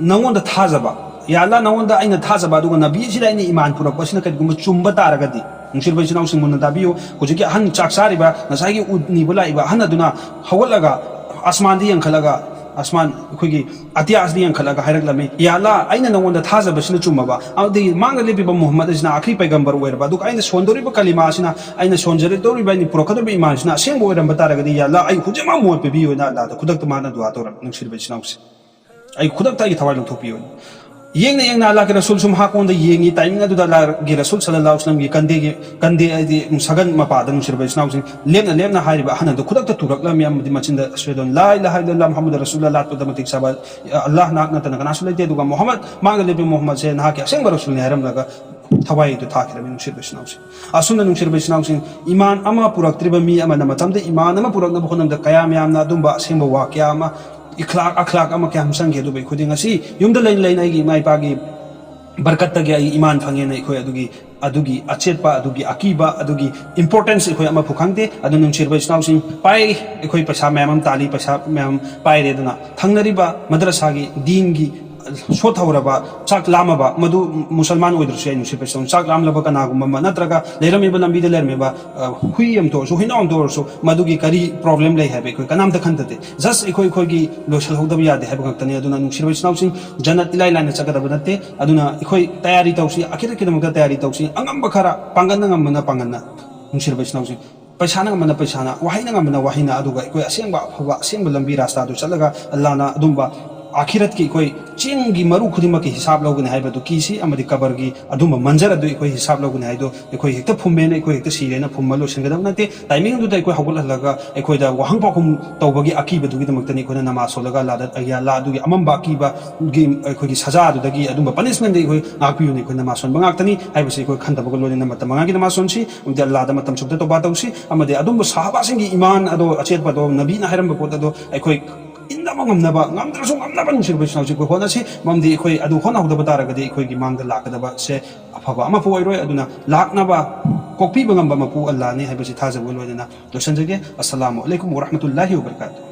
ꯅꯉꯣꯟꯗ ꯊꯥꯖꯕ, ꯌꯥ ꯑꯜꯂꯥ, ꯅꯉꯣꯟꯗ ꯑꯩꯅ ꯊꯥꯖꯕ, ꯑꯗꯨꯒ ꯅꯕꯤ ꯑꯁꯤꯗ ꯑꯩꯅ ꯏꯃꯥꯟ ꯄꯨꯔꯛꯄ ꯑꯁꯤꯅ ꯀꯔꯤꯒꯨꯝꯕ ꯆꯨꯝꯕ ꯇꯥꯔꯒꯗꯤ, ꯅꯨꯡꯁꯤꯔꯕ ꯏꯆꯤꯟ ꯏꯅꯥꯎꯁꯤꯡ, ꯃꯨꯟꯅ ꯇꯥꯕꯤꯌꯨ꯫ ꯍꯧꯖꯤꯛꯀꯤ ꯑꯍꯟ ꯆꯥꯛ ꯆꯥꯔꯤꯕ, ꯉꯁꯥꯏꯒꯤ ꯎꯠ ꯅꯤꯕ ꯂꯥꯛꯏꯕ ꯑꯍꯟ ꯑꯗꯨꯅ ꯍꯧꯒꯠꯂꯒ ꯑꯁꯃꯥꯟꯗ ꯌꯦꯡꯈꯠꯂꯒ, ꯑꯁꯃꯥꯟ, ꯑꯩꯈꯣꯏꯒꯤ ꯑꯇꯤꯌꯥꯁꯤꯗ ꯌꯦꯡꯈꯠꯂꯒ ꯍꯥꯏꯔꯛꯂꯝꯃꯤ, "ꯌꯥ ꯑꯜꯂꯥ, ꯑꯩꯅ ꯅꯉꯣꯟꯗ ꯊꯥꯖꯕꯁꯤꯅ ꯆꯨꯝꯃꯕ, ꯑꯃꯗꯤ ꯃꯥꯡꯗ ꯂꯦꯞꯄꯤꯕ ꯃꯨꯍꯝꯃꯗ ꯑꯁꯤꯅ ꯑꯈ꯭ꯔꯤ ꯄꯩꯒꯝꯕꯔ ꯑꯣꯏꯔꯕ, ꯑꯗꯨꯒ ꯑꯩꯅ ꯁꯣꯟꯗꯧꯔꯤꯕ ꯀꯂꯤꯃꯥ ꯑꯁꯤꯅ, ꯑꯩꯅ ꯁꯣꯟꯖꯔꯗꯧꯔꯤꯕ, ꯑꯩꯅ ꯄꯨꯔꯛꯀꯗꯧꯔꯤꯕ ꯏꯃꯥꯟ ꯑꯁꯤꯅ ꯑꯁꯦꯡꯕ ꯑꯣꯏꯔꯝꯕ ꯇꯥꯔꯒꯗꯤ, ꯌꯥ ꯑꯜꯂꯥ, ꯑꯩ ꯍꯧꯖꯤꯛꯃꯛ ꯃꯣꯠ ꯄꯤꯕꯤꯌꯨ" ꯍꯥꯏꯅ ꯑꯜꯂꯥꯗ ꯈꯨꯗꯛꯇ ꯃꯥꯅ ꯗꯨꯋꯥ ꯇꯧꯔꯝꯃꯤ, ꯅꯨꯡꯁꯤꯔꯕ ꯏꯆꯤꯟ ꯏꯅꯥꯎꯁꯦ꯫ "ꯑꯩ ꯈꯨꯗꯛꯇ ꯑꯩꯒꯤ ꯊꯋꯥꯏ ꯂꯧꯊꯣꯛꯄꯤꯌꯨ"꯫ ꯌꯦꯡꯅ ꯌꯦꯡꯅ ꯑꯜꯂꯥꯍꯒꯤ ꯔꯁꯨꯜꯁꯨ ꯃꯍꯥꯛꯉꯣꯟꯗ ꯌꯦꯡꯉꯤ꯫ ꯇꯥꯏꯃꯤꯡ ꯑꯗꯨꯗ ꯑꯜꯂꯥꯍꯒꯤ ꯔꯁꯨꯜ ꯁꯜꯂꯜꯂꯥꯍꯨ ꯑꯂꯩꯍꯤ ꯋꯥꯁꯜꯂꯝꯒꯤ ꯀꯟꯗꯦꯒꯤ, ꯀꯟꯗꯦ ꯍꯥꯏꯗꯤ ꯁꯒꯟ ꯃꯄꯥꯗ, ꯅꯨꯡꯁꯤꯔꯕ ꯏꯆꯤꯟ ꯏꯅꯥꯎꯁꯤꯡ, ꯂꯦꯞꯅ ꯂꯦꯞꯅ ꯍꯥꯏꯔꯤꯕ ꯑꯍꯟ ꯑꯗꯨ ꯈꯨꯗꯛꯇ ꯇꯨꯔꯛꯂꯝꯃꯤ ꯑꯃꯗꯤ ꯃꯆꯤꯟꯗ "ꯑꯁꯍꯗꯨ ꯑꯟ ꯂꯥ ꯏꯂꯥꯍ ꯏꯜꯂꯜꯂꯥꯍ ꯃꯨꯍꯝꯃꯗꯨ ꯔꯁꯨꯜꯂꯥꯍ" ꯂꯥꯠꯄꯗ ꯃꯇꯤꯛ ꯆꯥꯕ ꯑꯜꯂꯥꯍ ꯅꯍꯥꯛ ꯅꯠꯇꯅ ꯀꯅꯥꯁꯨ ꯂꯩꯇꯦ, ꯑꯗꯨꯒ ꯃꯨꯍꯝꯃꯗ, ꯃꯥꯡꯗ ꯂꯦꯞꯄꯤ ꯃꯨꯍꯝꯃꯗꯁꯦ ꯅꯍꯥꯛꯀꯤ ꯑꯁꯦꯡꯕ ꯔꯁꯨꯜꯅꯤ ꯍꯥꯏꯔꯝꯂꯒ ꯊꯋꯥꯏ ꯑꯗꯨ ꯊꯥꯈꯤꯔꯝꯃꯤ, ꯅꯨꯡꯁꯤꯔꯕ ꯏꯆꯤꯟ ꯏꯅꯥꯎꯁꯤꯡ꯫ ꯑꯁꯨꯝꯅ, ꯅꯨꯡꯁꯤꯔꯕ ꯏꯆꯤꯟ ꯏꯅꯥꯎꯁꯤꯡ, ꯏꯃꯥꯟ ꯑꯃ ꯄꯨꯔꯛꯇ꯭ꯔꯤꯕ ꯃꯤ ꯑꯃꯅ ꯃꯇꯝꯗ ꯏꯃꯥꯟ ꯑꯃ ꯄꯨꯔꯛꯅꯕ ꯍꯣꯠꯅꯕꯗ ꯀꯌꯥꯝ ꯌꯥꯝꯅ ꯑꯗꯨꯝꯕ ꯑꯁꯦꯡꯕ ꯋꯥꯀꯌꯥ ꯑꯃ, ꯏꯈ꯭ꯂꯥꯛ ꯑꯈ꯭ꯂꯥꯛ ꯑꯃ ꯀꯌꯥꯝ ꯆꯪꯈꯤ꯫ ꯑꯗꯨꯕꯨ ꯑꯩꯈꯣꯏꯗꯤ ꯉꯁꯤ ꯌꯨꯝꯗ ꯂꯩꯅ ꯂꯩꯅ ꯑꯩꯒꯤ ꯏꯃꯥ ꯏꯄꯥꯒꯤ ꯕꯔꯀꯠꯇꯒꯤ ꯑꯩ ꯏꯃꯥꯟ ꯐꯪꯉꯦꯅ ꯑꯩꯈꯣꯏ ꯑꯗꯨꯒꯤ, ꯑꯗꯨꯒꯤ ꯑꯆꯦꯠꯄ, ꯑꯗꯨꯒꯤ ꯑꯀꯤꯕ, ꯑꯗꯨꯒꯤ importance ꯑꯩꯈꯣꯏ ꯑꯃꯐꯥꯎ ꯈꯪꯗꯦ꯫ ꯑꯗꯨ, ꯅꯨꯡꯁꯤꯔꯕ ꯏꯆꯤꯟ ꯏꯅꯥꯎꯁꯤꯡ, ꯄꯥꯏ, ꯑꯩꯈꯣꯏ ꯄꯩꯁꯥ ꯃꯌꯥꯝ ꯑꯃ ꯇꯥꯜꯂꯤ, ꯄꯩꯁꯥ ꯃꯌꯥꯝ ꯄꯥꯏꯔꯦ, ꯑꯗꯨꯅ ꯊꯪꯅꯔꯤꯕ ꯃꯗ꯭ꯔꯁꯥꯒꯤ ꯗꯤꯟꯒꯤ ꯁꯣꯠꯊꯍꯧꯔꯕ, ꯆꯥꯛ ꯂꯥꯝꯃꯕ, ꯃꯗꯨ ꯃꯨꯁꯜꯃꯥꯟ ꯑꯣꯏꯗ꯭ꯔꯁꯨ ꯌꯥꯏ, ꯅꯨꯡꯁꯤꯠ ꯄꯩꯁꯥ ꯆꯥꯛ ꯂꯥꯝꯂꯕ ꯀꯅꯥꯒꯨꯝꯕ ꯑꯃ, ꯅꯠꯇ꯭ꯔꯒ ꯂꯩꯔꯝꯃꯤꯕ ꯂꯝꯕꯤꯗ ꯂꯩꯔꯝꯃꯤꯕ, ꯑ, ꯍꯨꯏ ꯑꯃꯇ ꯑꯣꯏꯔꯁꯨ, ꯍꯨꯏꯅꯥꯎ ꯑꯃꯇ ꯑꯣꯏꯔꯁꯨ, ꯃꯗꯨꯒꯤ ꯀꯔꯤ problem ꯂꯩ ꯍꯥꯏꯕ ꯑꯩꯈꯣꯏ ꯀꯅꯥꯝꯇ ꯈꯟꯊꯗꯦ꯫ Just ꯑꯩꯈꯣꯏ, ꯑꯩꯈꯣꯏꯒꯤ ꯂꯣꯏꯁꯤꯜꯍꯧꯗꯕ ꯌꯥꯗꯦ ꯍꯥꯏꯕ ꯉꯥꯛꯇꯅꯤ꯫ ꯑꯗꯨꯅ, ꯅꯨꯡꯁꯤꯔꯕ ꯏꯆꯤꯟ ꯏꯅꯥꯎꯁꯤꯡ, ꯖꯟꯅꯠ ꯏꯂꯥꯏ ꯂꯥꯏꯅ ꯆꯠꯀꯗꯕ ꯅꯠꯇꯦ꯫ ꯑꯗꯨꯅ ꯑꯩꯈꯣꯏ ꯇꯌꯥꯔꯤ ꯇꯧꯁꯤ, ꯑꯈꯤꯔꯠꯀꯤꯗꯃꯛꯇ ꯇꯌꯥꯔꯤ ꯇꯧꯁꯤ, ꯑꯉꯝꯕ ꯈꯔ, ꯄꯥꯡꯒꯟꯅ ꯉꯝꯕꯅ ꯄꯥꯡꯒꯟꯅ, ꯅꯨꯡꯁꯤꯔꯕ ꯏꯆꯤꯟ ꯏꯅꯥꯎꯁꯤꯡ꯫ ꯄꯩꯁꯥꯅ ꯉꯝꯕꯅ ꯄꯩꯁꯥꯅ, ꯋꯥꯍꯩꯅ ꯉꯝꯕꯅ ꯋꯥꯍꯩꯅ, ꯑꯗꯨꯒ ꯑꯩꯈꯣꯏ ꯑꯁꯦꯡꯕ ꯑꯐꯕ, ꯑꯁꯦꯡꯕ ꯂꯝꯕꯤ ꯔꯥꯁꯇꯥꯗꯨ ꯆꯠꯂꯒ ꯑꯜꯂꯥꯅ ꯑꯗꯨꯝꯕ ꯑꯥꯈꯤꯔꯠꯀꯤ ꯑꯩꯈꯣꯏ ꯆꯦꯡꯒꯤ ꯃꯔꯨ ꯈꯨꯗꯤꯡꯃꯛꯀꯤ ꯍꯤꯁꯥꯕ ꯂꯧꯒꯅꯤ ꯍꯥꯏꯕꯗꯨ ꯀꯤꯁꯤ, ꯑꯃꯗꯤ ꯀꯕꯔꯒꯤ ꯑꯗꯨꯝꯕ ꯃꯟꯖꯔ ꯑꯗꯨ ꯑꯩꯈꯣꯏ ꯍꯤꯁꯥꯕ ꯂꯧꯒꯅꯤ ꯍꯥꯏꯗꯣ ꯑꯩꯈꯣꯏ ꯍꯦꯛꯇ ꯐꯨꯝꯃꯦꯅ ꯑꯩꯈꯣꯏ ꯍꯦꯛꯇ ꯁꯤꯔꯦꯅ ꯐꯨꯝꯃ ꯂꯣꯏꯁꯤꯟꯒꯗꯕ ꯅꯠꯇꯦ꯫ ꯇꯥꯏꯃꯤꯡꯗꯨꯗ ꯑꯩꯈꯣꯏ ꯍꯧꯒꯠꯍꯜꯂꯒ ꯑꯩꯈꯣꯏꯗ ꯋꯥꯍꯪ ꯄꯥꯎꯈꯨꯝ ꯇꯧꯕꯒꯤ ꯑꯀꯤꯕꯗꯨꯒꯤꯗꯃꯛꯇꯅꯤ ꯑꯩꯈꯣꯏꯅ ꯅꯃꯥꯖ ꯁꯣꯜꯂꯒ ꯑꯜꯂꯥꯗ, "ꯌꯥ ꯑꯜꯂꯥ, ꯑꯗꯨꯒꯤ ꯑꯃꯝꯕ ꯑꯀꯤꯕꯒꯤ ꯑꯩꯈꯣꯏꯒꯤ ꯁꯖꯥꯗꯨꯗꯒꯤ, ꯑꯗꯨꯝꯕ ꯄꯅꯤꯁꯃꯦꯟꯗꯒꯤ ꯑꯩꯈꯣꯏ ꯉꯥꯛꯄꯤꯌꯨꯅ ꯑꯩꯈꯣꯏ ꯅꯃꯥꯖ ꯁꯣꯟꯕ ꯉꯥꯛꯇꯅꯤ" ꯍꯥꯏꯕꯁꯤ ꯑꯩꯈꯣꯏ ꯈꯟꯊꯕꯒ ꯂꯣꯏꯅꯅ ꯃꯇꯝ ꯃꯉꯥꯒꯤ ꯅꯃꯥꯖ ꯁꯣꯟꯁꯤ, ꯑꯃꯗꯤ ꯑꯜꯂꯥꯗ ꯃꯇꯝ ꯆꯨꯞꯇ ꯇꯧꯕꯥ ꯇꯧꯁꯤ, ꯑꯃꯗꯤ ꯑꯗꯨꯝꯕ ꯁꯍꯥꯕꯥꯁꯤꯡꯒꯤ ꯏꯃꯥꯟ ꯑꯗꯣ, ꯑꯆꯦꯠꯄꯗꯣ, ꯅꯕꯤꯅ ꯍꯥꯏꯔꯝꯕ ꯄꯣꯠ ꯑꯗꯣ ꯑꯩꯈꯣꯏ ꯏꯟꯅꯕ ꯉꯝꯅꯕ, ꯉꯝꯗ꯭ꯔꯁꯨ ꯉꯝꯅꯕ, ꯅꯨꯡꯁꯤꯔꯕ ꯏꯆꯤꯟ ꯏꯅꯥꯎꯁꯤ, ꯑꯩꯈꯣꯏ ꯍꯣꯠꯅꯁꯤ꯫ ꯃꯔꯝꯗꯤ ꯑꯩꯈꯣꯏ ꯑꯗꯨ ꯍꯣꯠꯅꯍꯧꯗꯕ ꯇꯥꯔꯒꯗꯤ ꯑꯩꯈꯣꯏꯒꯤ ꯃꯥꯡꯗ ꯂꯥꯛꯀꯗꯕꯁꯦ ꯑꯐꯕ ꯑꯃꯐꯥꯎ ꯑꯣꯏꯔꯣꯏ꯫ ꯑꯗꯨꯅ ꯂꯥꯛꯅꯕ ꯀꯣꯛꯄꯤꯕ ꯉꯝꯕ ꯃꯄꯨ ꯑꯜꯂꯥꯅꯤ ꯍꯥꯏꯕꯁꯤ ꯊꯥꯖꯕ ꯂꯣꯏꯅꯅ ꯂꯣꯏꯁꯤꯟꯖꯒꯦ꯫ ꯑꯁꯂꯥꯃꯨ ꯑꯂꯩꯀꯨꯝ ꯋꯔꯍꯃꯇꯨꯜꯂꯥꯍꯤ ꯋꯕꯔꯀꯥꯇꯨ꯫